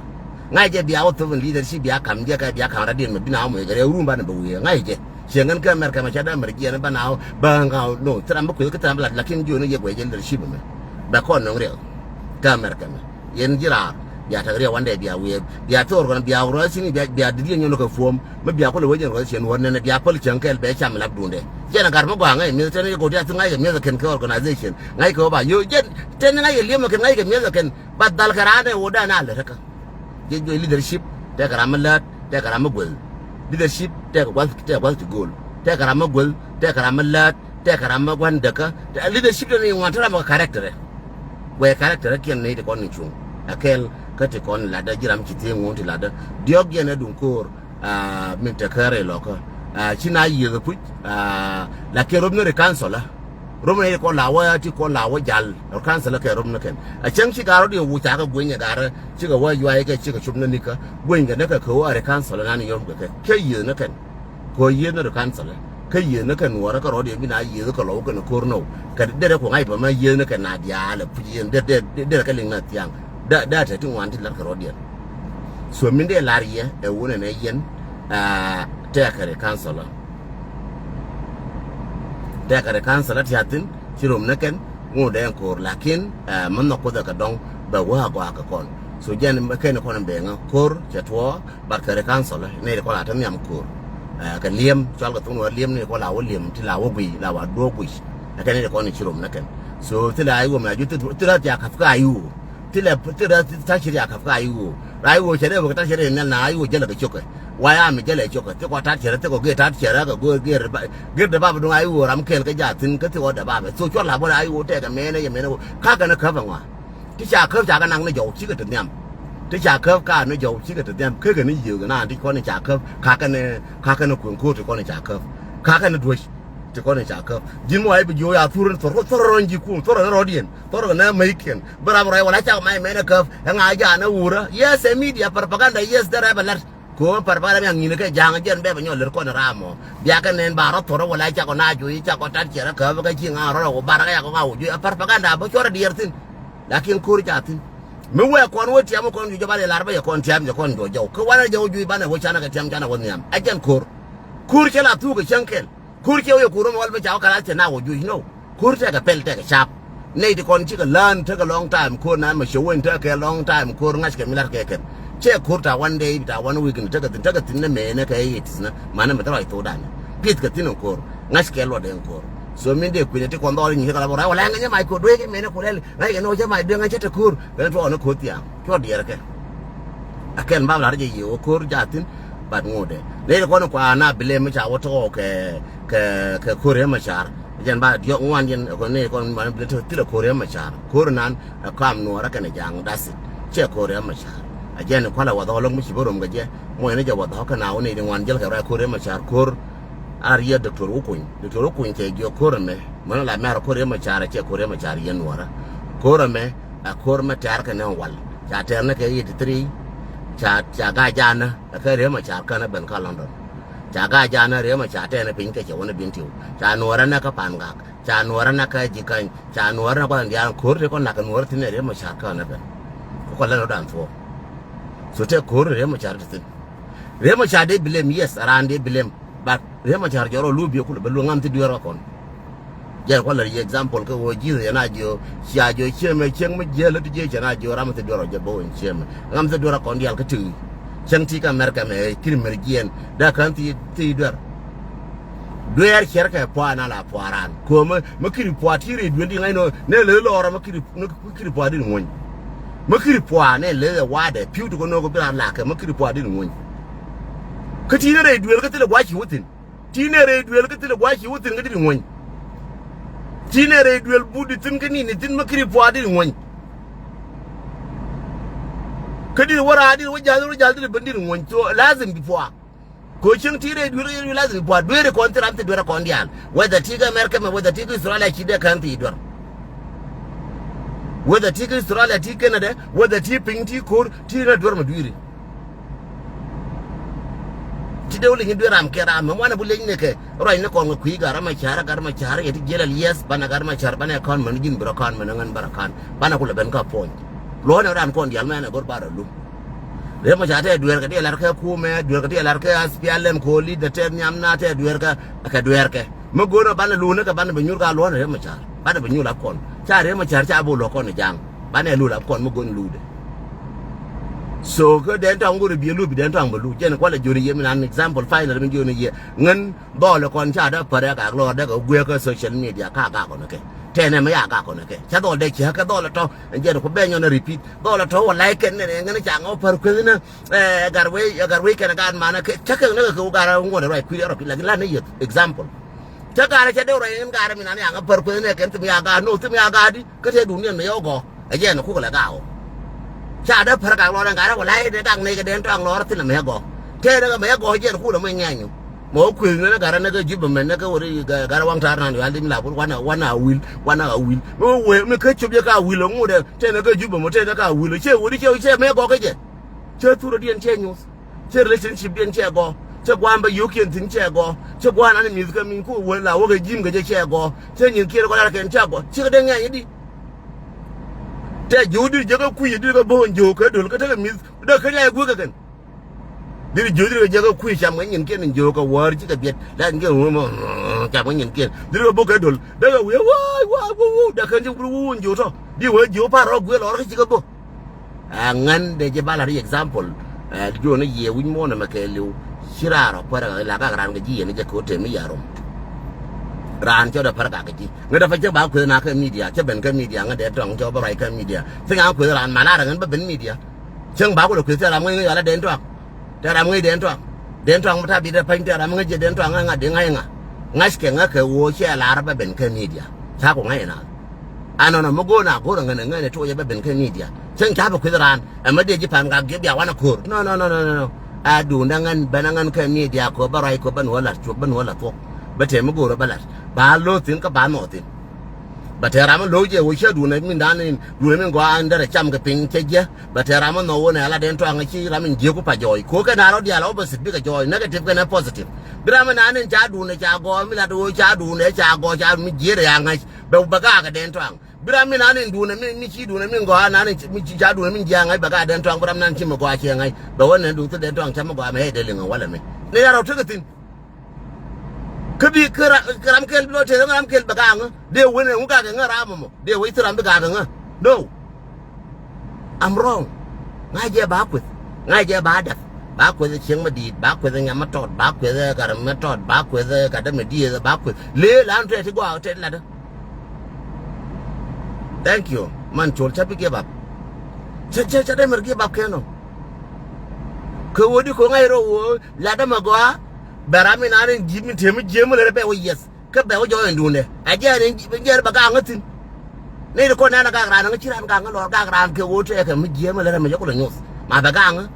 Ŋa̱c jɛ bia wä thop in leadership bia ka̱m jɛ kɛ bia ka̱m radiɛn mɛ bi na wä muec kɛ rɛw run banɛ bɛ wi̱i̱ ŋa̱c jɛ. Cieŋ ɛn kä America mɛ ca dee America jiɛn ba naaw ba ŋaw no thil ram bä kueth kä thil ram bä lat lakin jiöni yɛ guɛc jɛ leadership mɛ. Bɛ kɔn nöŋ riɛk kä America mɛ. Yɛn ji̱ raar bia tak riɛk wandɛ bia wiee bia thor kɔn bia rɔɔth thi̱n bia bia di̱t yɛ nyɔn kɛ puɔ̱m. Mi bia kulɛ wec jɛn rɔɔth cien wär nɛnɛ bia päl cäŋ kɛɛl bɛ cam lap duundɛ. Cɛn a gat mi gɔaa ŋäc mi̱eth tɛn yɛ go̱o̱t yath ŋa̱ckɛ mi̱eth kɛn kɛ organization ŋa̱ckɛ wä ba yo jɛn tɛn ŋa̱ckɛ li̱em kɛn ŋa̱ckɛ mi̱eth kɛn ba dhal kɛ raan ɛ wä dan a lät kä. Jɛ juɔc leadership tɛkɛ ram mi läät tɛkɛ ram mi gueth. Leadership tɛkɛ gua̱th tɛkɛ gua̱th ti go̱o̱l tɛkɛ ram mi gueth tɛkɛ ram mi läät tɛkɛ ram mi gua̱n däkä. Leadership tɛn i̱ ŋuan te ram kɛ character. Wee character kiɛn ni ti kɔn ni cuŋ. Ɛ kɛl kä ti kɔn latdä ji̱ ram ci thiee ŋuun ti latdä. Diɔ̱k jɛn ɛ duŋ ko̱o̱r. Min te kärɛ lɔkä ci na yiëth puc. Lakin rop ni ri council la rop ni kɔn la wä ti kɔn la wä jal. Rop council la kɛ rop ni kɛn a cäŋ ci garɔ di wu cakɛ gueny ɛ garɛ cikɛ wä yuay kɛ cikɛ cop ni nikä gueny kɛ ni kɛ kɛ wä ri council la nan yom kɛ kɛ kɛ yiëth ni kɛn. Kɛ wä yiëth ni ri council la kɛ yiëth ni kɛn nuɔrä kɛ rɔ di mi na yiëth kɛ lɔw kɛn ko̱r nɔw kɛ derɛ ku ŋa̱c pɛ ma yiëth ni kɛn na diaal ɛ puc yɛn derɛ kɛ liŋ na thiaŋ. Dee a te ti ŋuan ti lat kɛ rɔ̱diɛn. So min dee lar yɛ ɛ wunɛ nɛ yɛn. Tɛkɛ ri council la tɛkɛ ri council la tiathin ci rom nɛ kɛn ŋun dee ko̱r lakin mɛ nhɔk kuoth ɛ kɛ dɔŋ bɛ wä a gɔaa kɛ kɔn. So jɛn kɛn kɔn bɛ ŋä ko̱r cɛ tuɔɔ. But kɛ ri council la nɛ ri kɔn a te nhiam ko̱r. Kɛ liɛm cual kɛ thun wä liɛm ni kɔn la wä liɛm ti la wä guiy la wä duɔ̱ɔ̱k guiy. Ɛ kɛn ni ri kɔn ci rom nɛ kɛn. So thilɛ a iwom na ju thilɛ thia ka̱p kä a iwom. Thilɛ thilɛ ta̱c ci ri a ka̱p kä a iwom. Ra iwom cɛ ri wä kɛ ta̱c ci ri nɛl na a iwom jälɛ kɛ cokɛ. Wa ya mi jälɛ cokɛ thikɔ ta̱c cɛ ri thikɔ gee ta̱c cɛ ri kɛ go̱o̱r gee ri ba gee ri ba bi duŋ a iwom ram kɛl kɛ ja̱ thi̱n kä thikɔ dɛ ba bɛ so cual la bä a iwom tɛkɛ mɛnɛ yɛ mɛnɛ wä ka̱ kɛn ɛ käp ɛ ŋɔa. Ti ca käp ca kɛ naŋ ni jɔw cikɛ ti nhiam. Ti ca käp ka ni jɔw cikɛ ti nhiam kekɛ ni yiëëk naan ti kɔn ni ca käp ka kɛn ni ka kɛn ni kueŋ ko̱o̱r ti kɔn ni ca käp ka kɛn ni duec. Ti kɔn in ca käp ji̱n mi wa i̱ bi jiök ya thur in thor thor rɔ̱ny ji̱ kuum thor in rɔ̱diɛn thor in ɛ mäc kiɛn bi rap rɔy wala cak mac mɛn ɛ käp. Ɛŋa ja̱a̱n ɛ wurä yes ɛ media propaganda yes dee rɛp ɛ lat. Ko̱o̱m propaganda mi aŋi̱n kɛ ja̱a̱ŋ jɛn bɛp ɛ nyɔl ler kɔn in ram mɔ biakɛ nɛn ba rɔ thor wala cak ɔ na juɔc cak ɔ tat ciɛr ɛ käp kä ci ŋa rɔ rɔ wä bar kä yak ɔ ŋa wä juɔc ɛ propaganda bä cuɔr ɛ diɛɛr thi̱n. Lakin ko̱r ca thi̱n mi wɛɛ kɔn wä tiam kɔn juɔc ɛ banɛ lar bä yɛ kɔn tiam jɛ kɔn juɔc jɔw kä wanɛ jɛ wä juɔc banɛ wä canɛ kɛ tiam canɛ wä nhiam ɛ jɛn ko̱r. Ko̱r cɛ la thuk ɛ cäŋ kɛl. Ko̱r cɛ wä yɛ ko̱r mɛ wal mi ca wä kalath cɛ na wä juc no. Ko̱r tekɛ pɛl tekɛ cap. Nɛy ti kɔn cikɛ lään tekɛ long time ko̱r nan mɛ cɛ weny tekɛ long time ko̱r ŋa̱ckɛ mi la̱t kɛ kɛn. Cɛ ko̱r ta one day ta one week ni tekɛ thi̱n tekɛ thi̱n ni mɛnɛ kɛ itis ni manɛ mɛ thil rɔy thokdan. Pi̱th kɛ thi̱n in ko̱r ŋa̱ckɛ luɔt in ko̱r. So min dee kui̱n ti kɔn dhɔl in cikɛ la bä rɔy wala ɛŋɛ nyɛ mac ko̱r dueec in mɛnɛ ko̱r ɛl ŋa̱ckɛ ni wä cɛ mac dueec ŋa̱c cɛ te ko̱r. Kɛn tuɔɔk ni ko̱r thiaŋ cuɔt diɛɛr kɛ. A kɛn bap lar jɛ yiëë wä ko̱r ja̱thin. But ŋot dɛ nɛy ti kɔn in kua na bi lem mi ca wä tɔk kɛ kɛ kɛ ko̱r yɛ mɛ car. Jɛn ba diɔk ŋuan jɛn kɔn nɛy kɔn man bi lem thilɛ ko̱r yɛ mɛ car ko̱r nan. Ɛ kam nuɔrä kɛn ɛ ja̱a̱ŋ da̱th it cɛ ko̱r yɛ mɛ car. A jɛn in kualɛ wä dhɔk lo̱k mi ci bä rom kɛ jɛ. Muɔ̱c ni jɛ wä dhɔk kɛn a wä nɛy ti ŋuan jäl kɛ ruac ko̱r yɛ mɛ car ko̱r. Ar yɛ Doctor Wukuny Doctor Wukuny cɛ jiök ko̱r ɛmɛ mɛn la mɛr ko̱r yɛ mɛ car ɛ cɛ ko̱r yɛ mɛ car yɛ nuɔrä. Ko̱r ɛmɛ ɛ ko̱r mɛ tɛ̈r kɛ nɛ wal ca tɛ̈r ni kɛ eighty three. Ca ca ga̱a̱c ja̱a̱nä ɛ kɛ Riek Machar känä ben kä London. Ca ga̱a̱c ja̱a̱nä Riek Machar tɛ̈n piny kɛ cɛ wänä bin tiw ca nuɔrä nɛ kä Pangak ca nuɔrä nɛ kä Jikäny ca nuɔrä nɛ kuath in diaal ko̱r ti kɔn nak kɛ nuɔrä thi̱n ɛ Riek Machar känä ben. Ku kɔ lɛn rɔ̱dan thuɔ̱k. So tɛ ko̱r Riek Machar ti thi̱n. Riek Machar dee bilem yes a raan dee bilem. But Riek Machar jɔrɔ lup biɛ kulɛ bɛ luäŋ ŋam thi dueer kä kɔn. Jɛn kualɛ ri example kä ɣöö Jesus yɛn a jiö cia jiö ciemɛ cieŋ mi jiäl ti jiö cɛn a jiö ram mi thi duer ɔ jɛ bä wen ciemɛ ram mi thi duer a kɔn dial kä ti. Cieŋ ti kä America mɛ kiri mɛr jiɛn da kän thi thi duer. Duer cɛr kɛ pua na la pua ran ko mɛ mɛ kiri pua ti ri duer di ŋa̱c nɔ ne le lɔrɔ mɛ kiri mɛ kiri pua di ŋuny. Mɛ kiri pua ne le wadɛ piu ti ko nɔ ko bi ran la kɛ mɛ kiri pua di ŋuny. Kä ti ne rɛy duer kä thi le guaci wä thin. Ti nɛ rɛy duel kä thilɛ gua̱c ci wä thi̱n kä di̱t ŋuɔ̱ny. Ti nɛ rɛy duel but di̱t thi̱n kä ni̱n di̱t thi̱n mä kiri pua̱a̱ di̱t ŋuɔ̱ny. Kä di̱t wä raar di̱t wä ja̱l wä ja̱l di̱t ben di̱t ŋuɔ̱ny. So lazim bi pua̱a̱. Ko cieŋ ti rɛy duel kä yɛn lazim bi pua̱a̱ dueeri kɔn thi ram thi duer kɔn diaal. Whether ti kä America mɛ whether ti kä Australia ci dee kään thi duer. Whether ti kä Australia ti Canada whether ti piny ti ko̱r ti nɛ duer mɛ dueeri. Ti dee wä liŋ i̱ duee ram kɛ ram mɛ wanɛ bu leny ni kɛ ruac ni kɔn kɛ kui̱ Gat Macar Gat Macar yɛ ti jiɛl aliɛth banɛ Gat Macar banɛ kɔn mɛn ji̱n bi rɔ kɔn mɛn ŋän bä rɔ kɔn banɛ kulɛ ben kä puɔ̱ny. Luɔ̱nɛ ran kɔn diaal mɛ ɛn ɛ go̱r ba rɔ lum. Riek Machar tɛ dueerkɛ ti lar kɛ kumɛ, dueerkɛ ti lar kɛ S P L M ko leader tɛ nhiam na tɛ dueerkɛ, kɛ dueerkɛ. Mi go̱o̱rä banɛ luunä kɛ banɛ bɛ nyuur ka luɔ̱nɛ Riek Machar. Banɛ bɛ nyuur la kɔn. Ca Riek Machar ca bo luɔ̱k kɔn ja̱a̱ŋ. Banɛ luur la kɔn mi go̱o̱n luudɛ. So kä Dɛn Tɔŋ go̱o̱rä biɛ luur bi Dɛn Tɔŋ bɛ luur. Jɛn kualɛ jiɔni yɛ mi nan example final mi jiɔni yɛ. Ŋän dhɔl kɔn ca dee pär ya gak lɔr dee kɛ guiɛ kä social media ka gak kɔn kɛ. Tɛnɛ mi ya gak kɔn kɛ. Ca dhɔl dee ciɛ kɛ dhɔl tɔ. Ɛn jɛn ku bɛ nyɔn repeat. Dhɔl tɔ wä like kɛn nɛ ŋän ca ŋɔ pär kueth nɛ. Ɛ gar wei, ɛ gar wei kɛn gaat manɛ kɛ. Ca kɛ nɛ kɛ wä gar ŋuɔn rɔ kui̱ rɔ pi la la nɛ yɛ example. Ca gar ca dee rɔ ŋän gar mi nan ya ŋɔ pär kueth nɛ kɛn thim ya gar no thim ya gar di. Kä tɛ duniɛn mi yɔ gɔ. Ɛ jɛn kuk lɛ gak ɔ. Ca dee pär gak lɔr ɛn gat ɛ wä la̱y dee gak nɛy kɛ Dɛn Tɔaŋ lɔr thin ɛmɛ gɔɔ. Tɛɛr ɛmɛ gɔɔ jɛn kuk lɛ mɔ nyɛny ɔ. Mɔ wä kuëth nɛn ɛ gat ɛ nɛ kɛ Jubɛ mɛn nɛ kɛ wä ri gat ɛ waŋ ta̱a̱r nan yual dim la put wanɛ wanɛ a wil wanɛ a wil. Mɛ wä wee mi kä cop jɛ ka wil ɔ ŋut ɛ tɛɛr nɛ kɛ Jubɛ mɔ tɛɛr nɛ ka wil ɔ cɛ wä di cɛ cɛ mɛ gɔɔ kä jɛ. Cɛ thurä diɛn cɛ nyuth. Cɛ relationship diɛn cɛ gɔɔ. Cɛ gua̱a̱n bä yio̱kiɛn thi̱n cɛ gɔɔ. Cɛ gua̱a̱n an mi̱th kɛ min ku wä la wä kɛ ji̱m kɛ jɛ cɛ gɔɔ. Cɛ nyin kiɛn kɔn ar kɛn cɛ gɔɔ. Cɛ kɛ dee ŋɛny di. Tɛ ji̱ wä dir jɛ kɛ kui̱ dir kɛ bo̱o̱n ji̱ wä kɛ dol kɛ tekɛ mi̱th. Dee kɛ riac guek kɛ kɛn. Dir ji̱ wä dir kɛ jɛ kɛ kui̱ cam kɛ nyin kiɛn ji̱ wä kɛ wäär ci kɛ biɛt. Lɛ kɛ wä mɔ cam kɛ nyin kiɛn dir kɛ bo̱o̱n kɛ dol. Dee kɛ wi̱i̱ wa̱a̱ wa̱a̱ wa̱a̱ wa̱a̱ dee kɛn ji̱ wä wä ji̱ wä tɔ. Di wä ji̱ wä par rɔ guiɛ lɔr kɛ ci kɛ bo̱o̱n. Ɛ ŋän dee jɛ ba lar i̱ example. Ɛ juɔ̱n i̱ yiëë wi̱c muɔ̱ɔ̱n ɛmɛ kɛɛliw. Ci raar ɔ kuɛrɛ la gak raan kɛ ji̱ yɛn i̱ jɛ kɛ wä tëë mi yɛ rom. Raan cɔ dee pär gak kɛ ji̱ ŋä dee pa cä ba kueth na kɛ media cä ben kɛ media ŋä dee tɔŋ cɔ bä ruac kɛ media. Thiŋ a kueth raan ma lar ɛ ŋän bä ben media. Cäŋ ba kulɛ kueth thil ram ŋäc ŋäc ala Dɛn Tɔaŋ. Tɛ ram ŋäc Dɛn Tɔaŋ. Dɛn Tɔaŋ mi ta bi dee pany tɛ ram ŋäc jɛ Dɛn Tɔaŋ ŋäc ŋa̱ di ŋa̱c ŋa̱. Ŋa̱c kɛ ŋäc kɛ ɣöö cɛ lar bä ben kɛ media. Ca ku ŋa̱c ina. Anɔnɔ mi go̱o̱r na go̱o̱r ŋän ŋän tuɔcɛ bä ben kɛ media. Cäŋ ca bä kueth raan ɛmɛ dee ji̱ pa̱n gak gi̱ bia wanɛ ko̱o̱r. No, no, no, no, no. A duundä ŋän bänä ŋän kɛ media kɛ bä ruac kɛ bä nuɔ lat cuɔp bä nuɔ lat thuɔk. Bä tɛm mi go̱o̱r bä lat ba lo̱o̱ thi̱n kä ba nhɔɔth thi̱n. Bä tɛɛr ram mi lo̱o̱ jɛ wä ciɛ duundä min da̱a̱n in duundä min gɔaa in derɛ cam kɛ piny cɛ jiɛ. Bä tɛɛr ram mi nhɔk wä nɛ la Dɛn Tɔaŋ ci ram in jiek ku pa jɔɔc ko̱o̱r kɛ na rɔ diaal opposite bikɛ jɔɔc negative kɛnɛ positive. Bi ram mi naan in ca duundä ca gɔɔy mi lat wä ca duundä ca gɔɔy ca mi jiet ɛ ya ŋäc. Bɛ bɛ gaak ɛ Dɛn Tɔaŋ. Bi ram mi nan in duunɛ mi, mi ci duunɛ mi gɔaa nan in mi ci ca duunɛ mi jiaŋ ŋa̱c bɛ gaak Dɛn Tɔaŋ bi ram nan ci mi gɔaa ciɛ ŋa̱c bɛ wä nɛn duun thil Dɛn Tɔaŋ ca mi gɔaa mɛ hɛ dee liŋ ɛ walɛ mi. Ni ya rɔ tekɛ thin. Kä bi kä ra-, kä ram kɛl bi lɔ tëë ram kɛl bɛ gaak ŋä dee wen ɛ ŋu gaak ɛ ŋä ram mɔ dee wec thil ram bi gaak ɛ ŋä. No. I'm wrong. Ŋa̱c jɛ ba kueth. Ŋa̱c jɛ ba dap. Ba kueth cieŋ ma di̱i̱t. Ba kueth nyam ma tɔt. Ba kueth ɛ gat ma tɔt. Ba kueth ɛ gat ma di̱i̱t. Ba kueth. Lee lan tɛ ti gɔaa tɛ ladä. Thank you. Man col ca bi give up. Ca, ca, ca dee mɛr give up kɛn ɔ. Kɛ ɣöö di ko̱ŋ a irɔ ɣöö ladä ma gɔaa. Bɛ ram mi naan in ji̱ mi tëë mi ji̱ mi lät ɛ bɛ wä yes. Kä bɛ wä jɔɔc in duundɛ. A jiɛn in jiɛn bɛ gaŋä thi̱n. Ni di kɔn nɛn a gak raan ŋä ci raan gaŋä lɔr gak raan kɛ ɣöö tɛɛkɛ mi ji̱ mi lät ɛ mi jɛ kulɛ nyoth. Ma bɛ gaŋä.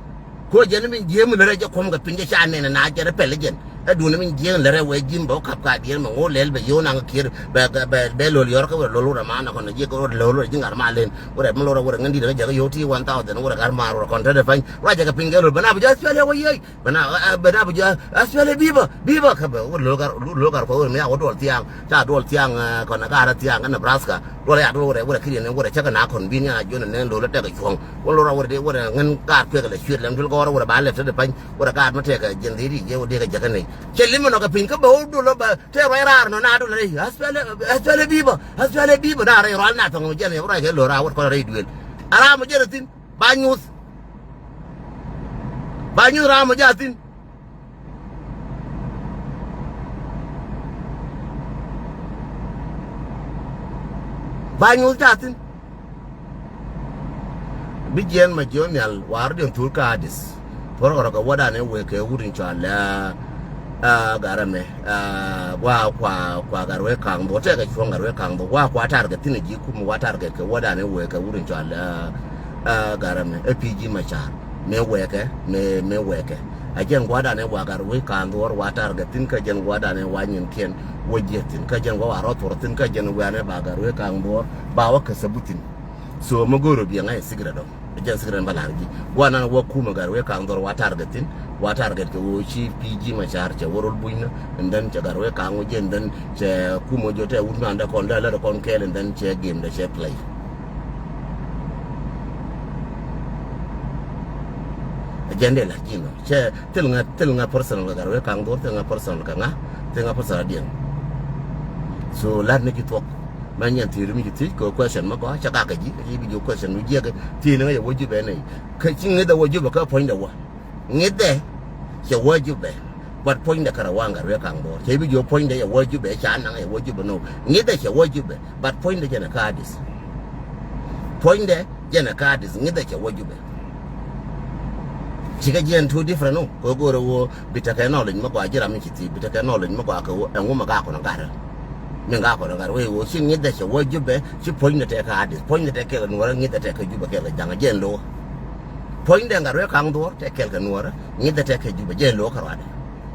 Kuɔ jɛn min jiee mi lärɛ jɛ kuɔm kɛ piny jɛ ca nɛn na jɛn pɛl jɛn. Ɛ duundɛ min jiee lärɛ wee ji̱ mi bɛ wä kap ka diɛn mɛ ŋo̱o̱ lɛl bɛ yo̱o̱ naŋ kiɛr bɛ, bɛ, bɛ, bɛ lo̱l yɔr kä wä lo̱l wä rɛ ma nɔ kɔn jiɛ kɛ wä lo̱l wä ji̱ ŋa̱r ma len. Wä rɛ mi lo̱l wä rɛ ŋän di̱t kɛ jɛ kɛ yo̱o̱ ti one thousand wä rɛ ŋa̱r ma wä rɛ kɔn te dɛ pany. Wä jɛ kɛ piny kɛ lo̱l bɛ na bi jɛ Australia wä yiey. Bɛ na, ɛ, bɛ na bi jɛ Australia biba, biba kɛ bɛ wä lo̱l gar, lo̱l gar kɔ wä rɛ mi a wä duɔl thiaŋ. Ca duɔl thiaŋ, ɛ, kɔn ɛ gar thiaŋ ɛ Nebraska. Duɔl ya duɔl wä rɛ, wä rɛ kiriɛn wä rɛ cɛ kɛ na kɔn bi ni a juɔn ɛ nɛn lo̱l ɛ tɛk ɛ cuɔ̱ŋ. Wä lorä wä dee wä dee ŋän gaat kuek lɛ cuet lɛm tuel kɔrä wä dee ba lɛp te de pany wä dee gaat mi tɛk jɛn dhiri jɛ wä dee kɛ jäkä nɛy. Cɛ lim ɛnɔ kɛ piny kä bɛ wä dol lɔ bɛ tɛ ruac raar nɔ na dol rɛy. Australia, Australia biba, Australia biba na rɛy rual na thɔŋ mi jɛn yɛ wä ruac kɛ lorä wä kɔn rɛy duel. A ram mi jɛn a thin ba nyuth. Ba nyuth ram mi jɛ a thin. Ba nyuth ca thin. Bi jiɛn ma jiɔn nhial war diɛn thur ka adis. Thor kɔrɔ kɛ wädan ɛ wek kɛ wut in cɔal ɛ, ɛ, garɛ mɛ, ɛ, wa kua, kua gar wek kaŋ dhok tɛkɛ cuɔ̱ŋ gar wek kaŋ dhok wa kua tar kɛ thin ji̱ kum wa tar kɛ kɛ wädan ɛ wek kɛ wut in cɔal ɛ, ɛ, garɛ mɛ ɛ pi̱ ji̱ ma car. Mëë wɛɛkɛ, mëë, mëë wɛɛkɛ. A jɛn gua̱a̱r danɛ wa gat ruec ka̱a̱ŋ dhuɔ̱ɔ̱r wa targɛ thi̱n kä jɛn gua̱a̱r danɛ wa nyinkiɛn wä jiɛth thi̱n kä jɛn gua̱a̱r wa rɔ̱ thuɔ̱r thi̱n kä jɛn gua̱a̱r danɛ ba gat ruec ka̱a̱ŋ dhuɔ̱ɔ̱r ba wä kä sabu thi̱n. So mi go̱o̱r biɛ ŋa̱c ɛ secret dɔ̱ŋ. A jɛn secret ba la̱r ji̱. Gua̱a̱r nan wä kumɛ gat ruec ka̱a̱ŋ dhuɔ̱ɔ̱r wa targɛ thi̱n, wa targɛt kɛ ɣöö ci pi̱ ji̱ ma ca̱r cɛ wä rol bunyni, and then cɛ gat ruec ka̱a̱ŋ wä jiɛn, then cɛ kumɛ jɔ tɛ wut mi andɛ kɔn dee lät kɔn kɛɛl, and then cɛ game dɛ cɛ play. Jɛn dee la̱t ji̱n ɔ. Cɛ thil ŋa, thil ŋa personal kɛ Gatwec Kaŋ Dhuɔr, thil ŋa personal kɛ ŋa, thil ŋa personal diɛn. So la̱t ni ji̱ thuɔ̱k. Mɛ nyɛn thi̱i̱r mi ji̱ thi̱i̱c kɛ question mi gɔaa cɛ gak kɛ ji̱, kɛ ji̱ bi ji̱ question mi jiɛk thi̱i̱r ni ŋa yɛ wä Jubɛ nɛy. Kɛ ci ŋi̱th ɛ wä Jubɛ kɛ puɔ̱nydɛ wä. Ŋi̱thɛ cɛ wä Jubɛ. But puɔ̱nydɛ kärɛ waŋ Gatwec Kaŋ Dhuɔr. Cɛ bi ji̱ puɔ̱nydɛ yɛ wä Jubɛ, ca naŋ yɛ wä Jubɛ nɔ. Ŋi̱thɛ cɛ wä Jubɛ. But puɔ̱nydɛ jɛn ɛ kä Adith. Puɔ̱nydɛ jɛn ɛ kä Adith, ŋi̱thɛ cɛ wä Jubɛ. Cikɛ jiɛn two different ɔ. Kɛ go̱rɛ wä bi tekɛ knowledge mi gɔaa ji̱ ram mi ci thi̱i̱, bi tekɛ knowledge mi gɔaa kɛ wä ɛŋu mi gak kɔn ɛ gat. Mi gak kɔn ɛ gat wee wä ci ŋi̱thɛ cɛ wä Jubɛ, ci puɔ̱nydɛ tɛ kä Adith. Puɔ̱nydɛ tɛ kɛɛl kɛ Nuɔrä, ŋi̱thɛ tɛ kɛ Jubɛ kɛɛl kɛ Jaŋ, jɛn lo̱. Puɔ̱nydɛ Gatwec Kaŋ Dhuɔr tɛ kɛɛl kɛ Nuɔrä, ŋi̱thɛ tɛ kɛ Jubɛ, jɛn lo̱ kä ruadɛ.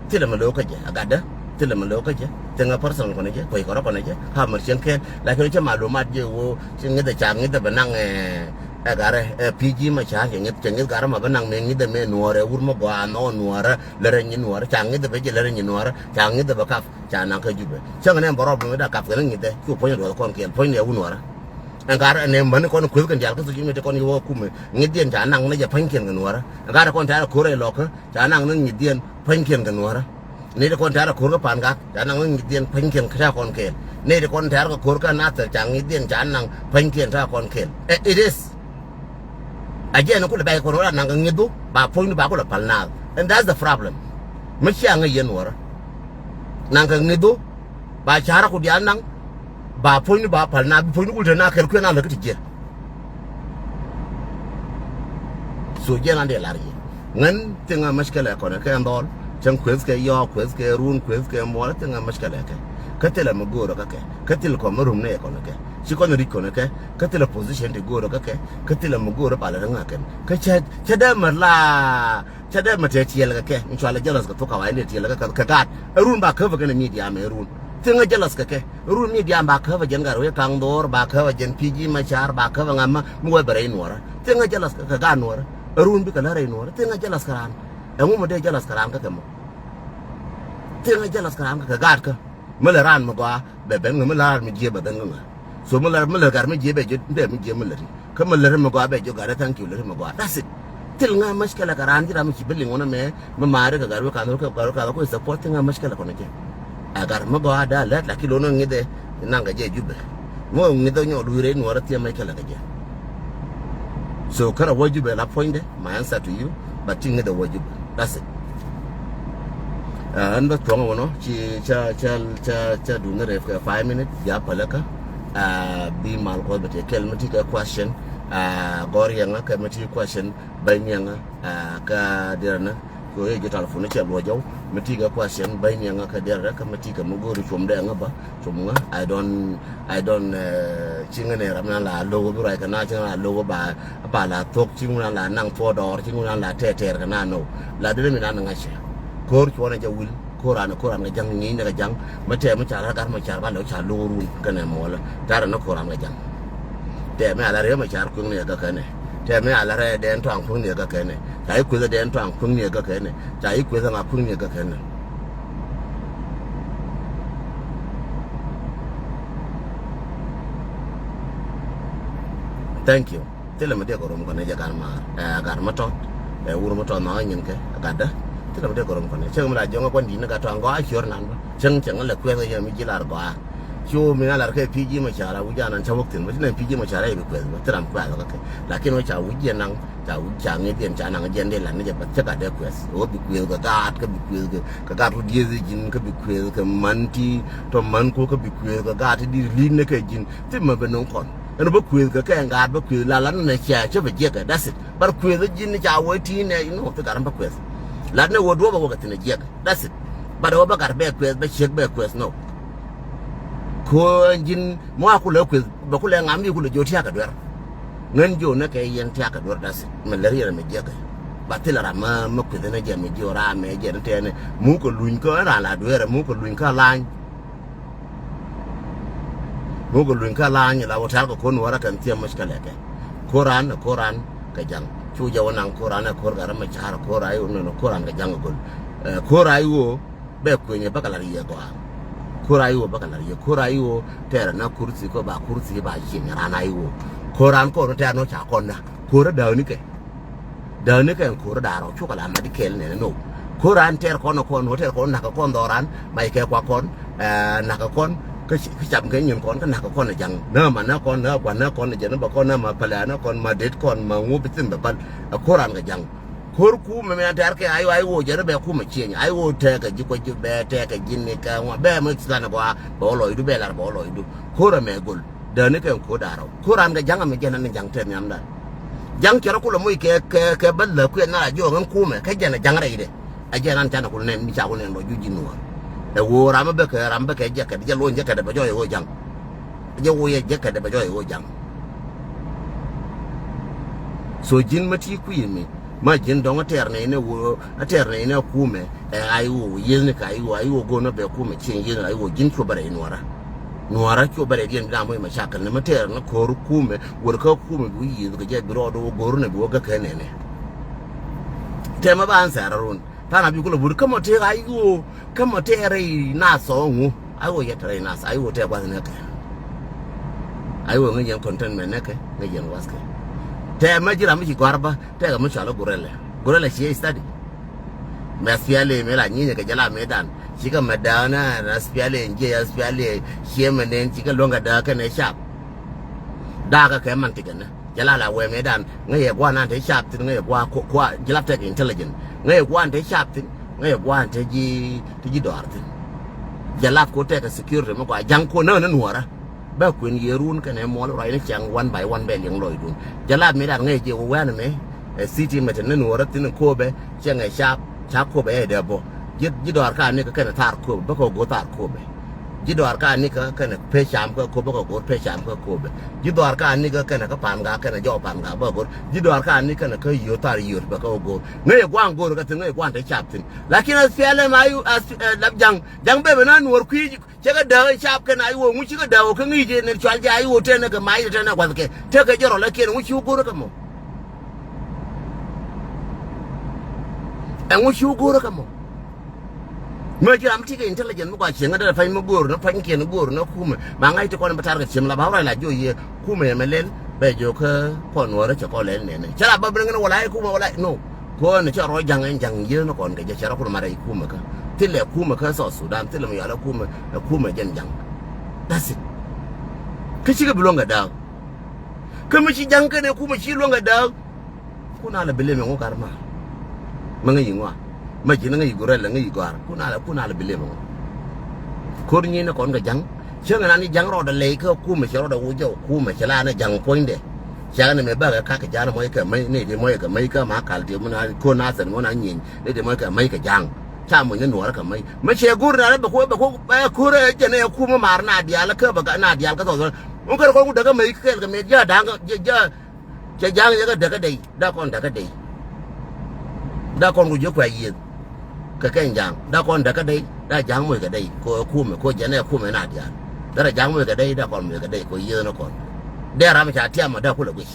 Thilɛ mi lo̱ kä jɛ, a gatdä. Thilɛ mi lo̱ kä jɛ. Thilɛ ŋa personal kɔnɛ jɛ, kuec kɔrɔ kɔnɛ jɛ. Ka mär cieŋ kɛɛl. Lakin cɛ malumat jɛ wä, cɛ ŋi̱thɛ ca ŋi̱thɛ bɛ naŋ, eh, ɛ Gatdä, eh, P G Machar, cɛ ŋi̱th, cɛ ŋi̱th Gatdä ma bɛ naŋ mɛ ŋi̱thɛ mɛ Nuɔrɛ, wur mi gɔaa, nhɔk Nuɔrɛ, lärɛ nyi Nuɔrɛ, ca ŋi̱thɛ bɛ jɛ lärɛ nyi Nuɔrɛ, ca ŋi̱thɛ bɛ kap, ca naŋ kä Jubɛ. Cäŋ nɛ bɛ rɔɔd bɛ mi da kap kɛn ŋi̱thɛ, cu puɔ̱ny ruɔth kɔn kɛɛl, puɔ̱ny nɛ wur Nuɔrɛ. Ɛn Gatdä nɛ män kɔn kueth kɛn diaal kä social media kɔn yɛ wä kumɛ, ŋi̱thdiɛn ca naŋ ni jɛ puɔ̱nykiɛn kɛ Nuɔrɛ. Ɛn Gatdä kɔn tɛ̈rɛ ko̱r ɛ lɔkä, ca naŋ ni ŋi̱thdiɛn puɔ̱nykiɛn kɛ Nuɔrä. Nɛy ti kɔn tɛ̈rɛ ko̱r kä Pa̱a̱n Gak, ca naŋ ni ŋi̱thdiɛn puɔ̱nykiɛn tɛ̈ kɔn kɛɛl. Nɛy ti kɔn tɛ̈rɛ kɛ ko̱r kä Nathir, ca ŋi̱thdiɛn ca naŋ puɔ̱nykiɛn tɛ̈ kɔn kɛɛl. Eh, it is. A jɛn kulɛ bɛ̈c kɔn wä la naŋ kɛ ŋi̱thu, ba puɔ̱nydu ba kulɛ päl naath. And that's the problem. Mi cia ŋäc yɛn Nuɔrä. Naŋ kɛ ŋi̱thu, ba ca̱rä ku diaal naŋ, ba puɔ̱nydu ba päl naath, bi puɔ̱nydu kul te naath kɛl kuɛn a lä kä ti jiɛ. So jiɛn an dee lar yɛ. Ŋän thing a mushkila kɔnɛ kɛ dhɔl. Cäŋ kueth kɛ yɔɔk, kueth kɛ run, kueth kɛ muɔl, thing a mushkila kɛ. Kä thilɛ mi go̱o̱rä kä kɛ. Kä thil kɔn mi rum ni yɛ kɔnɛ kɛ. Ci kɔn ric kɔnɛ kɛ. Kä thilɛ position ti go̱o̱rä kä kɛ. Kä thilɛ mi go̱o̱rä palɛ ri ŋa̱ kɛn. Kä cä, cä dee mɛ la, cä dee mɛ tɛ tiɛl kɛ kɛ. In cualɛ jealous kɛ thok ka wa in dee tiɛl kɛ kɛ, kɛ gaat. Ɛ run ba käpä kɛn ɛ media mɛ ɛ run. Thing a jealous kɛ kɛ. Run mi diaam ba käpä jɛn Gatwec Kaŋ Dhuɔr, ba käpä jɛn P G Machar, ba käpä ŋa ma mi wee bɛ rɛy Nuɔrä. Thing a jealous kɛ, kɛ gaat Nuɔrä. Ɛ run bikɛ lä rɛy Nuɔrä. Thing a jealous kɛ raan. Ɛŋu mi dee jealous kɛ raan kä kɛ mɔ. Thing a jealous kɛ raan kä kɛ gaat kä. Mi lɛ raan mi gɔaa bɛ ben ŋä, mi lɛ raan mi jiɛ bɛ ben ŋä. So mi lɛ, mi lɛ gat mi jiɛ bɛ jiɛ, bɛ mi jiɛ mi lɛ ri. Kä mi lät ri mi gɔaa bɛ jiök gat ri thank you, lät ri mi gɔaa. That's it. Thil ŋa mushkila kɛ raan ji̱ ram mi ci bi liŋ wänä mɛ, mi maari kɛ Gatwec Kaŋ Dhuɔr kɛ Gatwec Kaŋ Dhuɔr kɛ support, thil ŋa mushkila kɔnɛ jɛ. A gat mi gɔaa da lät, lakin lo̱n ŋi̱thɛ naŋ kɛ jɛ Jubɛ. Mi ŋi̱thɛ nyɔk luui rɛy Nuɔrä, thil mushkila kɛ jɛ. So kärɛ wä Jubɛ la puɔ̱nydɛ, my answer to you, but ti ŋi̱thɛ wä Jubɛ. That's it. Ɛn bä thuɔ̱ŋ wänɔ ci ca, ca, ca, ca duŋ rɛp kɛ five minute, bia päläkä. Bi mal kuɔth bɛ tëë kɛl mi ti kɛ question. Gɔr yɛŋä kɛ mi ti question bä nyiɛŋä kä diɛrɛ nä. Kɛ ɣöö yɛ ji̱ telephone cɛ luɔc jɔw mi ti kɛ question bä nyiɛŋä kä diɛrɛ nä kä mi ti kɛ mi go̱o̱ri cuɔm dɛ ŋä bä. Cum ŋä, I don't, I don't, ci ŋä nɛ ram na la lo̱k bi ruac kɛ na ci ŋä la lo̱k ba, ba la thok ci ŋä na la naŋ thuɔɔdɔɔr ci ŋä na la tɛɛtɛɛr kɛ na nɔ. La dee mi na ni ŋa̱cɛ. Ko̱r cuɔnɛ jɛ wil, ko̱r an, ko̱r an kɛ ja̱ŋ, ŋi̱i̱c ni kɛ ja̱ŋ. Mi tɛɛ mi ca la gat mi car ba lɛ ca lo̱k run kɛnɛ muɔlä. Tarɛ ni ko̱r an kɛ ja̱ŋ. Tɛɛ mi a la rɛɛ mi car kui̱ŋ ni kɛ kɛnɛ. Tɛɛ mi a la rɛɛ dɛn tɔaŋ kui̱ŋ ni kɛ kɛnɛ. Ca i̱ kueth dɛn tɔaŋ kui̱ŋ ni kɛ kɛnɛ. Ca i̱ kueth ŋa kui̱ŋ ni kɛ kɛnɛ. Thank you. Thilɛ mi diɛk rom kɔnɛ jɛ gat maar, ɛ gat mi tɔt, ɛ wur mi tɔt nhɔk nyin kɛ gatdä. Thilɛ mi diɛk rom kɔnɛ cäŋ mi la jiɔŋ ɛ kuan di̱t ni gat tɔaŋ gɔaa ciör nan bä. Cäŋ cäŋ lɛ kuɛth kɛ yɛ mi ji̱ lar gɔaa. Cu mi na lar kɛ P G Machar a wi̱c anan ca wäk thi̱n bä ci nɛn P G Machar a yɛ bi kuɛth bä thil ram kuɛth bä kɛ kɛ. Lakin wä ca wi̱c yɛ naŋ, ca wi̱c ca ŋi̱th yɛn ca naŋ jɛn dee lat ni jɛ bä cä gat dee kuɛth. Wä bi kuɛth kɛ gaat kä bi kuɛth kɛ, kɛ gaat rut yieth ji̱n kä bi kuɛth kɛ man ti tɔ man ku kä bi kuɛth kɛ gaat ti di li̱t ni kɛ ji̱n. Thim mɛ bɛ no̱o̱ŋ kɔn. Ɛn bä kuëth kɛ kɛ ɛn gaat bä kuëth la la ni nɛ cia cä bɛ jiɛkɛ. That's it. Bar kuëth ji̱n ni ca wä ti nɛ, you know, thi gat bä kuëth. La ni wä duɔp bä wä kɛ thin jiɛkɛ. That's it. Bar wä bä gat bɛ kuëth, bɛ ciek bɛ kuëth, no. Ko ɛn ji̱n mɔ a kulɛ kuëth bɛ kulɛ ŋam bi kulɛ jo tiakɛ duer. Ŋän jo nɛ kɛ yɛn tiakɛ duer, that's it. Mɛ lär yɛn mɛ jiɛkɛ. Ba thilɛ ram mɛ kuëth ni jɛ mɛ jiɔ ram mɛ jɛ ni tɛɛni. Mukɛ luny kä ran la duer, mukɛ luny kä lany. Mukɛ luny kä la̱a̱ny la wä tɛ̈r kɛ ko̱n wärä kɛn thiɛm mec kɛ lɛkɛ. Ko̱ran ɛ ko̱ran kɛ ja̱ŋ. Cu jɛ wä naŋ ko̱ran ɛ ko̱r gat ram mɛ ca̱r ɛ ko̱r ay wä nɔnɔ ko̱ran kɛ ja̱ŋ ɛ go̱l. Ɛ ko̱r ay wä bɛ kuenyɛ bä kɛ la̱r yiëë gɔaa. Ko̱r ay wä bä kɛ la̱r yiëë ko̱r ay wä tɛɛr ɛ na kurthi kɔ ba kurthi ba cieŋ ran ay wä. Ko̱ran kɔn tɛɛr nɔ ca kɔn na ko̱r ɛ dääwni kɛ. Dääni kɛ ɛn ko̱r da̱ŋ rɛw cukɛ la mat i̱ kɛɛl nɛnɛ nɔ. Ko̱r an tɛɛr kɔn ɛ kɔn, ɣöö tɛɛr kɔn nakä kɔn dhɔran, mac kɛ kua kɔn, ɛ, nakä kɔn, kä ci-, kä cam kɛ nyin kɔn, kä nakä kɔn ɛ ja̱ŋ. Nä ma nä kɔn, nä kua nä kɔn, jɛn bä kɔn, nä ma pälɛ nä kɔn, ma det kɔn, ma ŋu bi thi̱n bɛ päl. Ɛ ko̱r an kɛ ja̱ŋ. Ko̱r kumɛ mɛ an tɛɛr kɛ ay, ay ɣöö jɛn bɛ kumɛ cieŋ. Ay ɣöö tɛɛkɛ ji̱ kɔ ji̱ bɛ tɛɛkɛ ji̱ ni kɛ ŋuan. Bɛ mɛ ci than ɛ gɔaa, bɛ wä lɔcdu, bɛ lar bɛ wä lɔcdu. Ko̱r ɛmɛ go̱l. Dääni kɛ ɛn ko̱r da̱ŋ rɛw. Ko̱r an kɛ ja̱ŋ ɛmɛ jɛn ɛn ja̱ŋ te nhiamdan. Ja̱ŋ cɛ rɔ kulɛ moc kɛ, kɛ, kɛ bä lä kuɛ na la jiɔk ɛn kumɛ. Kä jɛn ɛ ja̱ŋ rɛydɛ. Ɛ jɛn an canɛ kul nɛn mi ca kul nɛn lɔ juc ji̱ nuɔ̱ɔ̱r. Ɛ ɣöö ram bä kɛ, ram bä kɛ jɛ kɛ, jɛ lo̱ny jɛ kɛ dɛ bɛ jɔɔc ɛ ɣöö ja̱ŋ. Jɛ ɣöö yɛ jɛ kɛ dɛ bɛ jɔɔc ɛ ɣöö ja̱ŋ. So ji̱n mä ti kui̱ mi. Ma ji̱n dɔ̱ŋ a tɛɛr nɛy ni ɣöö, a tɛɛr nɛy ni a kumɛ. Ɛ ay ɣöö yieth ni kɛ ay ɣöö, ay ɣöö go̱o̱r ni bɛ kumɛ cieŋ yieth ni ay ɣöö ji̱n cu bɛ rɛy nuɔ̱ɔ̱ra. Nuɔ̱ɔ̱ra cu bɛ rɛy diɛn bi na moc ma cakɛl ni ma tɛɛr ni ko̱r kumɛ. Wër kä kumɛ bi wä yieth kɛ jɛ bi rɔɔd ɣöö go̱o̱r ni bi wä gäk kɛ nɛnɛ. Tɛmɛ ba answer run. Tha̱a̱ŋ a bi kulɛ but kä mɔ tëëk ay ɣöö, kä mɔ tëëk rɛy nath ɔ ŋu. Ay ɣöö yɛ te rɛy nath, ay ɣöö tëëk gua̱th nɛkɛ. Ay ɣöö ŋäc yɛn contentment nɛkɛ, ŋäc yɛn wathkɛ. Tɛmɛ ji̱ ram mi ci gɔ̱a̱r bä, tëëk mi cɔal i̱ Gurɛlɛ. Gurɛlɛ ciɛ study. Mɛ thiali mi la nyinyɛ kɛ jɛ la mëëdan. Cikɛ mɛ dääk nä, nä thiali, jiɛ thiali, ciɛ mɛ nɛn, cikɛ luäŋ kɛ dääk kɛnɛ cap. Da̱a̱kä kɛ man tikɛ nä. Jɛ la la wee mëëdan, ŋäc yɛ gua̱a̱n an te cap thi̱n, ŋäc yɛ gua̱a̱ ko, kua̱, ji̱ lap tɛk intelligent. Ŋäc yɛ gua̱a̱n te cap thi̱n, ŋäc yɛ gua̱a̱n te ji̱, te ji̱ dɔaar thi̱n. Jɛ lap ko tɛk security mi gɔaa ja̱ŋ ko näk ni nuɔ̱ɔ̱rä. Bä kuën yɛ run kɛnɛ muɔl ruac ni cɛŋ one by one bɛ liŋ lɔcdun. Jɛ lap mëëdan ŋäc yɛ jɛ wee wɛ̈n ɛmɛ, ɛ city mɛ te ni nuɔ̱ɔ̱rä thi̱n Kobɛ, cɛ ŋäc cap, ca Kobɛ ɛ dee bɔ. Ji̱, ji̱ dɔaar ka ni kɛ kɛnɛ thaar Kobɛ, bä kɛ go̱o̱r thaar Kobɛ. Ji̱ dɔaar ka ni kä kɛnɛ pecam kä Kobɛ, bä kɛ go̱o̱r pecam kä Kobɛ. Ji̱ dɔaar ka ni kä kɛnɛ kä Pangak kɛnɛ jɔw Pangak bä go̱o̱r. Ji̱ dɔaar ka ni kɛnɛ kä Yio̱o̱ thaar Yio̱o̱ bä kɛ go̱o̱r. Ŋäc yɛ gua̱a̱ŋ go̱o̱r kä thi̱n, ŋäc yɛ gua̱a̱ŋ te cap thi̱n. Lakin a thialɛ ma yu, a thi-, ɛ, lap ja̱ŋ, ja̱ŋ bebɛ na nuɔ̱ɔ̱r kui̱, cɛ kɛ dääk cap kɛn a iwä, ŋuci kɛ dääk kɛ ŋi̱i̱c nɛ cual jɛ a iwä tɛnɛ kɛ mac tɛnɛ gua̱thkɛ. Tekɛ jɛ rɔl ɛ kiɛn ŋuci wä go̱o̱r kä mɔ. Ɛŋu ci wä go̱o̱rä kä mɔ? Mä ci ram ti kɛ intelligence mi kua cieŋ kä dee pany mi go̱o̱r ni panykiɛn go̱o̱r ni kumɛ. Ma ŋa̱c ti kɔn bi tar kɛ ciem la ba wä ruac la jiɔ yɛ kumɛ yɛ mɛ lɛl bɛ jiɔ kä kɔn nuɔ̱ɔ̱rä cɛ kɔn lɛl nɛnɛ. Cɛ la ba bi ni ŋän wala i̱ kumɛ wala i̱ no. Kɔn cɛ rɔ ja̱ŋ ɛn ja̱ŋ yieth ni kɔn kɛ jɛ cɛ rɔ kun marɛ i̱ kumɛ kä. Thilɛ kumɛ kä South Sudan thilɛ mi yɔal ɛ kumɛ, ɛ kumɛ jɛn ja̱ŋ. That's it. Kä cikɛ bi luäŋ kɛ dääk. Kä mi ci ja̱ŋ kɛnɛ kumɛ ci luäŋ kɛ dääk. Kun a lɛ bi lem ɛŋu gat ma. Ma ŋäc yi ŋua. Ma ji̱n ŋäc yi Gurɛl ŋäc yi gɔ̱a̱r. Kun a lɛ, kun a lɛ bi lem ɛŋu. Ko̱r nyin ni kɔn kɛ ja̱ŋ. Cäŋ ɛn an i̱ ja̱ŋ rɔɔdɛ lɛy kä kumɛ cɛ rɔɔdɛ wuc jɛ kumɛ cɛ la ni ja̱ŋ puɔ̱nydɛ. Cɛ ni mɛ bakɛ kak kɛ ja̱n mɔc kɛ mäc ni ti mɔc kɛ mäc kä ma kal ti mun a ko̱n a thɛn mun a nyiny ni ti mɔc kɛ mäc kɛ ja̱ŋ. Ca muc ni nuɔɔrä kɛ mäc. Mä cɛ go̱r na rɛ bɛ kuɔ bɛ kuɔ bɛ ko̱r ɛ jɛn ɛ kumɛ mar na diaal kä bɛ na diaal kä thɔth. Mun kɛ rɛ kɔn ku däkä mäc kɛɛl kɛ mɛ jiä da̱ŋ jiä jiä. Cɛ ja̱a̱ŋ yɛ kɛ däkä dɛy, dee kɔn däkä dɛy. Dee kɔn ku ji̱ kuɛ yieth. Kɛ kɛn ja̱a̱ŋ, dee kɔn däkä dɛy, dee ja̱a̱ŋ moc kɛ dɛy, kɛ kumɛ, kɛ jɛn ɛ kumɛ na diaal. Dee rɛ ja̱a̱ŋ moc kɛ dɛy, dee kɔn moc kɛ dɛy, kɛ yieth ni kɔn. Dee ram ca tiam ɔ dee kulɛ guic.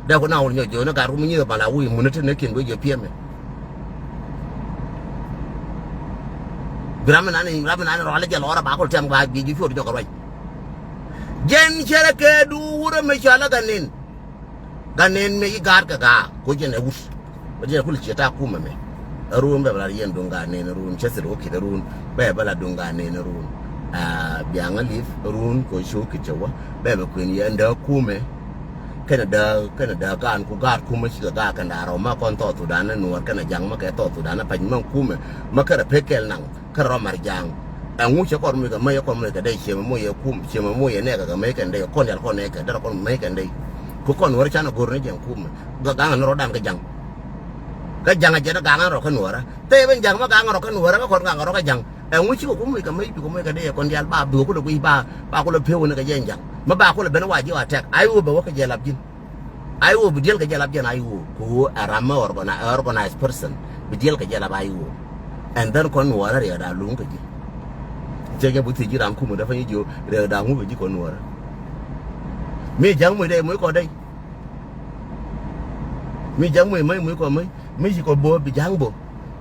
Dee ku na wul nyɔk jiöni gat rum nyieth bala wi̱i̱ muni ti ni kiɛn guic jɛ piɛmɛ. Bi ram mi nani, ram mi nani rɔalɛ jɛ lɔrɛ ba kul tiam ba bi ji̱ cuɔt jɔk ruac. Jɛn cɛrɛ kɛ duurä mi cɔalɛ kɛ nin. Gat nɛn mëë ci gaat kɛ gaak, ko jɛn ɛ wut. Bɛ jɛn ɛ kul ciɛ ta̱a̱ kumɛ mɛ. Ɛ run bɛ bɛ la yɛn duŋ gat nɛn ɛ run, cɛ thil wä ki̱t ɛ run. Bɛ bɛ la duŋ gat nɛn ɛ run. Aa, biaŋä lip ɛ run, ko ci wä ki̱t cɛ wä. Bɛ bɛ kuën yɛ ɛn dääk kumɛ. Kɛnɛ dääk, kɛnɛ dääk gaan ku gaat kumɛ cikɛ gaak kɛn da̱a̱ rɔw ma kɔn Thɔɔth Thudan ɛ nuɔɔr kɛnɛ ja̱ŋ ma kɛ Thɔɔth Thudan ɛ pa̱ny ma kumɛ. Ma kɛnɛ pek kɛl naŋ. Kä rɔ mar ja̱a̱ŋ. Ɛŋu cɛ kɔn moc kɛ mäc ɛ kɔn moc kɛ dee ciemɛ moc ɛ kum ciemɛ moc ɛ nɛɛkɛ kɛ mäc kɛn dee kɔn dial kɔn nɛɛkɛ dee rɔ kɔn mäc kɛn dee. Ku kɔn nuɔrä canɛ go̱r ni jɛn kumɛ. Gaŋɛ ni rɔ dan kä ja̱ŋ. Kä ja̱ŋ ɛ jɛn ɛ gaŋɛ rɔ kä nuɔrä. Thɛy ben ja̱ŋ ma gaŋɛ rɔ kä nuɔrä kä kɔn gaŋɛ rɔ kä ja̱ŋ. Ɛŋu cikɛ ku moc kɛ mäc bikɛ moc kɛ dee kɔn dial ba bikɛ kulɛ guic ba ba kulɛ pi̱w ni kɛ jɛn ja̱ŋ. Ma ba kulɛ ben wa ji̱ wa tɛk a i̱ wä bɛ wä kä jɛ lap ji̱n. A i̱ wä bi diɛl kɛ jɛ lap jɛn a i̱ wä kɛ wä ɛ ram mɛ organi-, organized person bi diɛl kɛ jɛ lap a i̱ wä. And then kɔn nuɔɔrä riɛk da̱a̱ luŋ kɛ ji̱. Cɛ jɛ bi thiec ji̱ ram kumɛ dee pany ji̱ riɛk da̱a̱ ŋuk kɛ ji̱ kɔn nuɔɔrä. Mi ja̱ŋ muc dee muc kɔ dee. Mi ja̱ŋ muc mäc muc kɔ mäc mi ci kɔ bo̱o̱ bi ja̱ŋ bo̱o̱.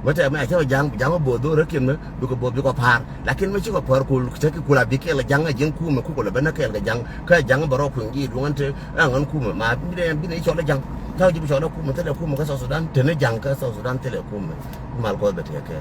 Mɛ tɛk mɛ a cä ja̱ŋ, ja̱ŋ bo̱o̱ dho̱r rä kiɛn mɛ bikɛ bo̱o̱ bikɛ pa̱a̱r. Lakin mɛ cikɛ pa̱a̱r kul cä ki kul a bi kɛɛl kɛ ja̱ŋ a ji̱n kumɛ kukɛ lɛ ben a kɛɛl kɛ ja̱ŋ. Kä ja̱ŋ bɛ rɔ kui̱ny ji̱ duɔ̱ŋ ɛn te ɛŋ ɛn kumɛ ma bi nɛ bi nɛ cɔl ɛ ja̱ŋ. Ta̱a̱ ji̱ bi cɔl a kumɛ, thilɛ kumɛ kä South Sudan, te ni ja̱ŋ kä South Sudan thilɛ kumɛ. Mal Kuɔth bɛ tekɛ kɛ.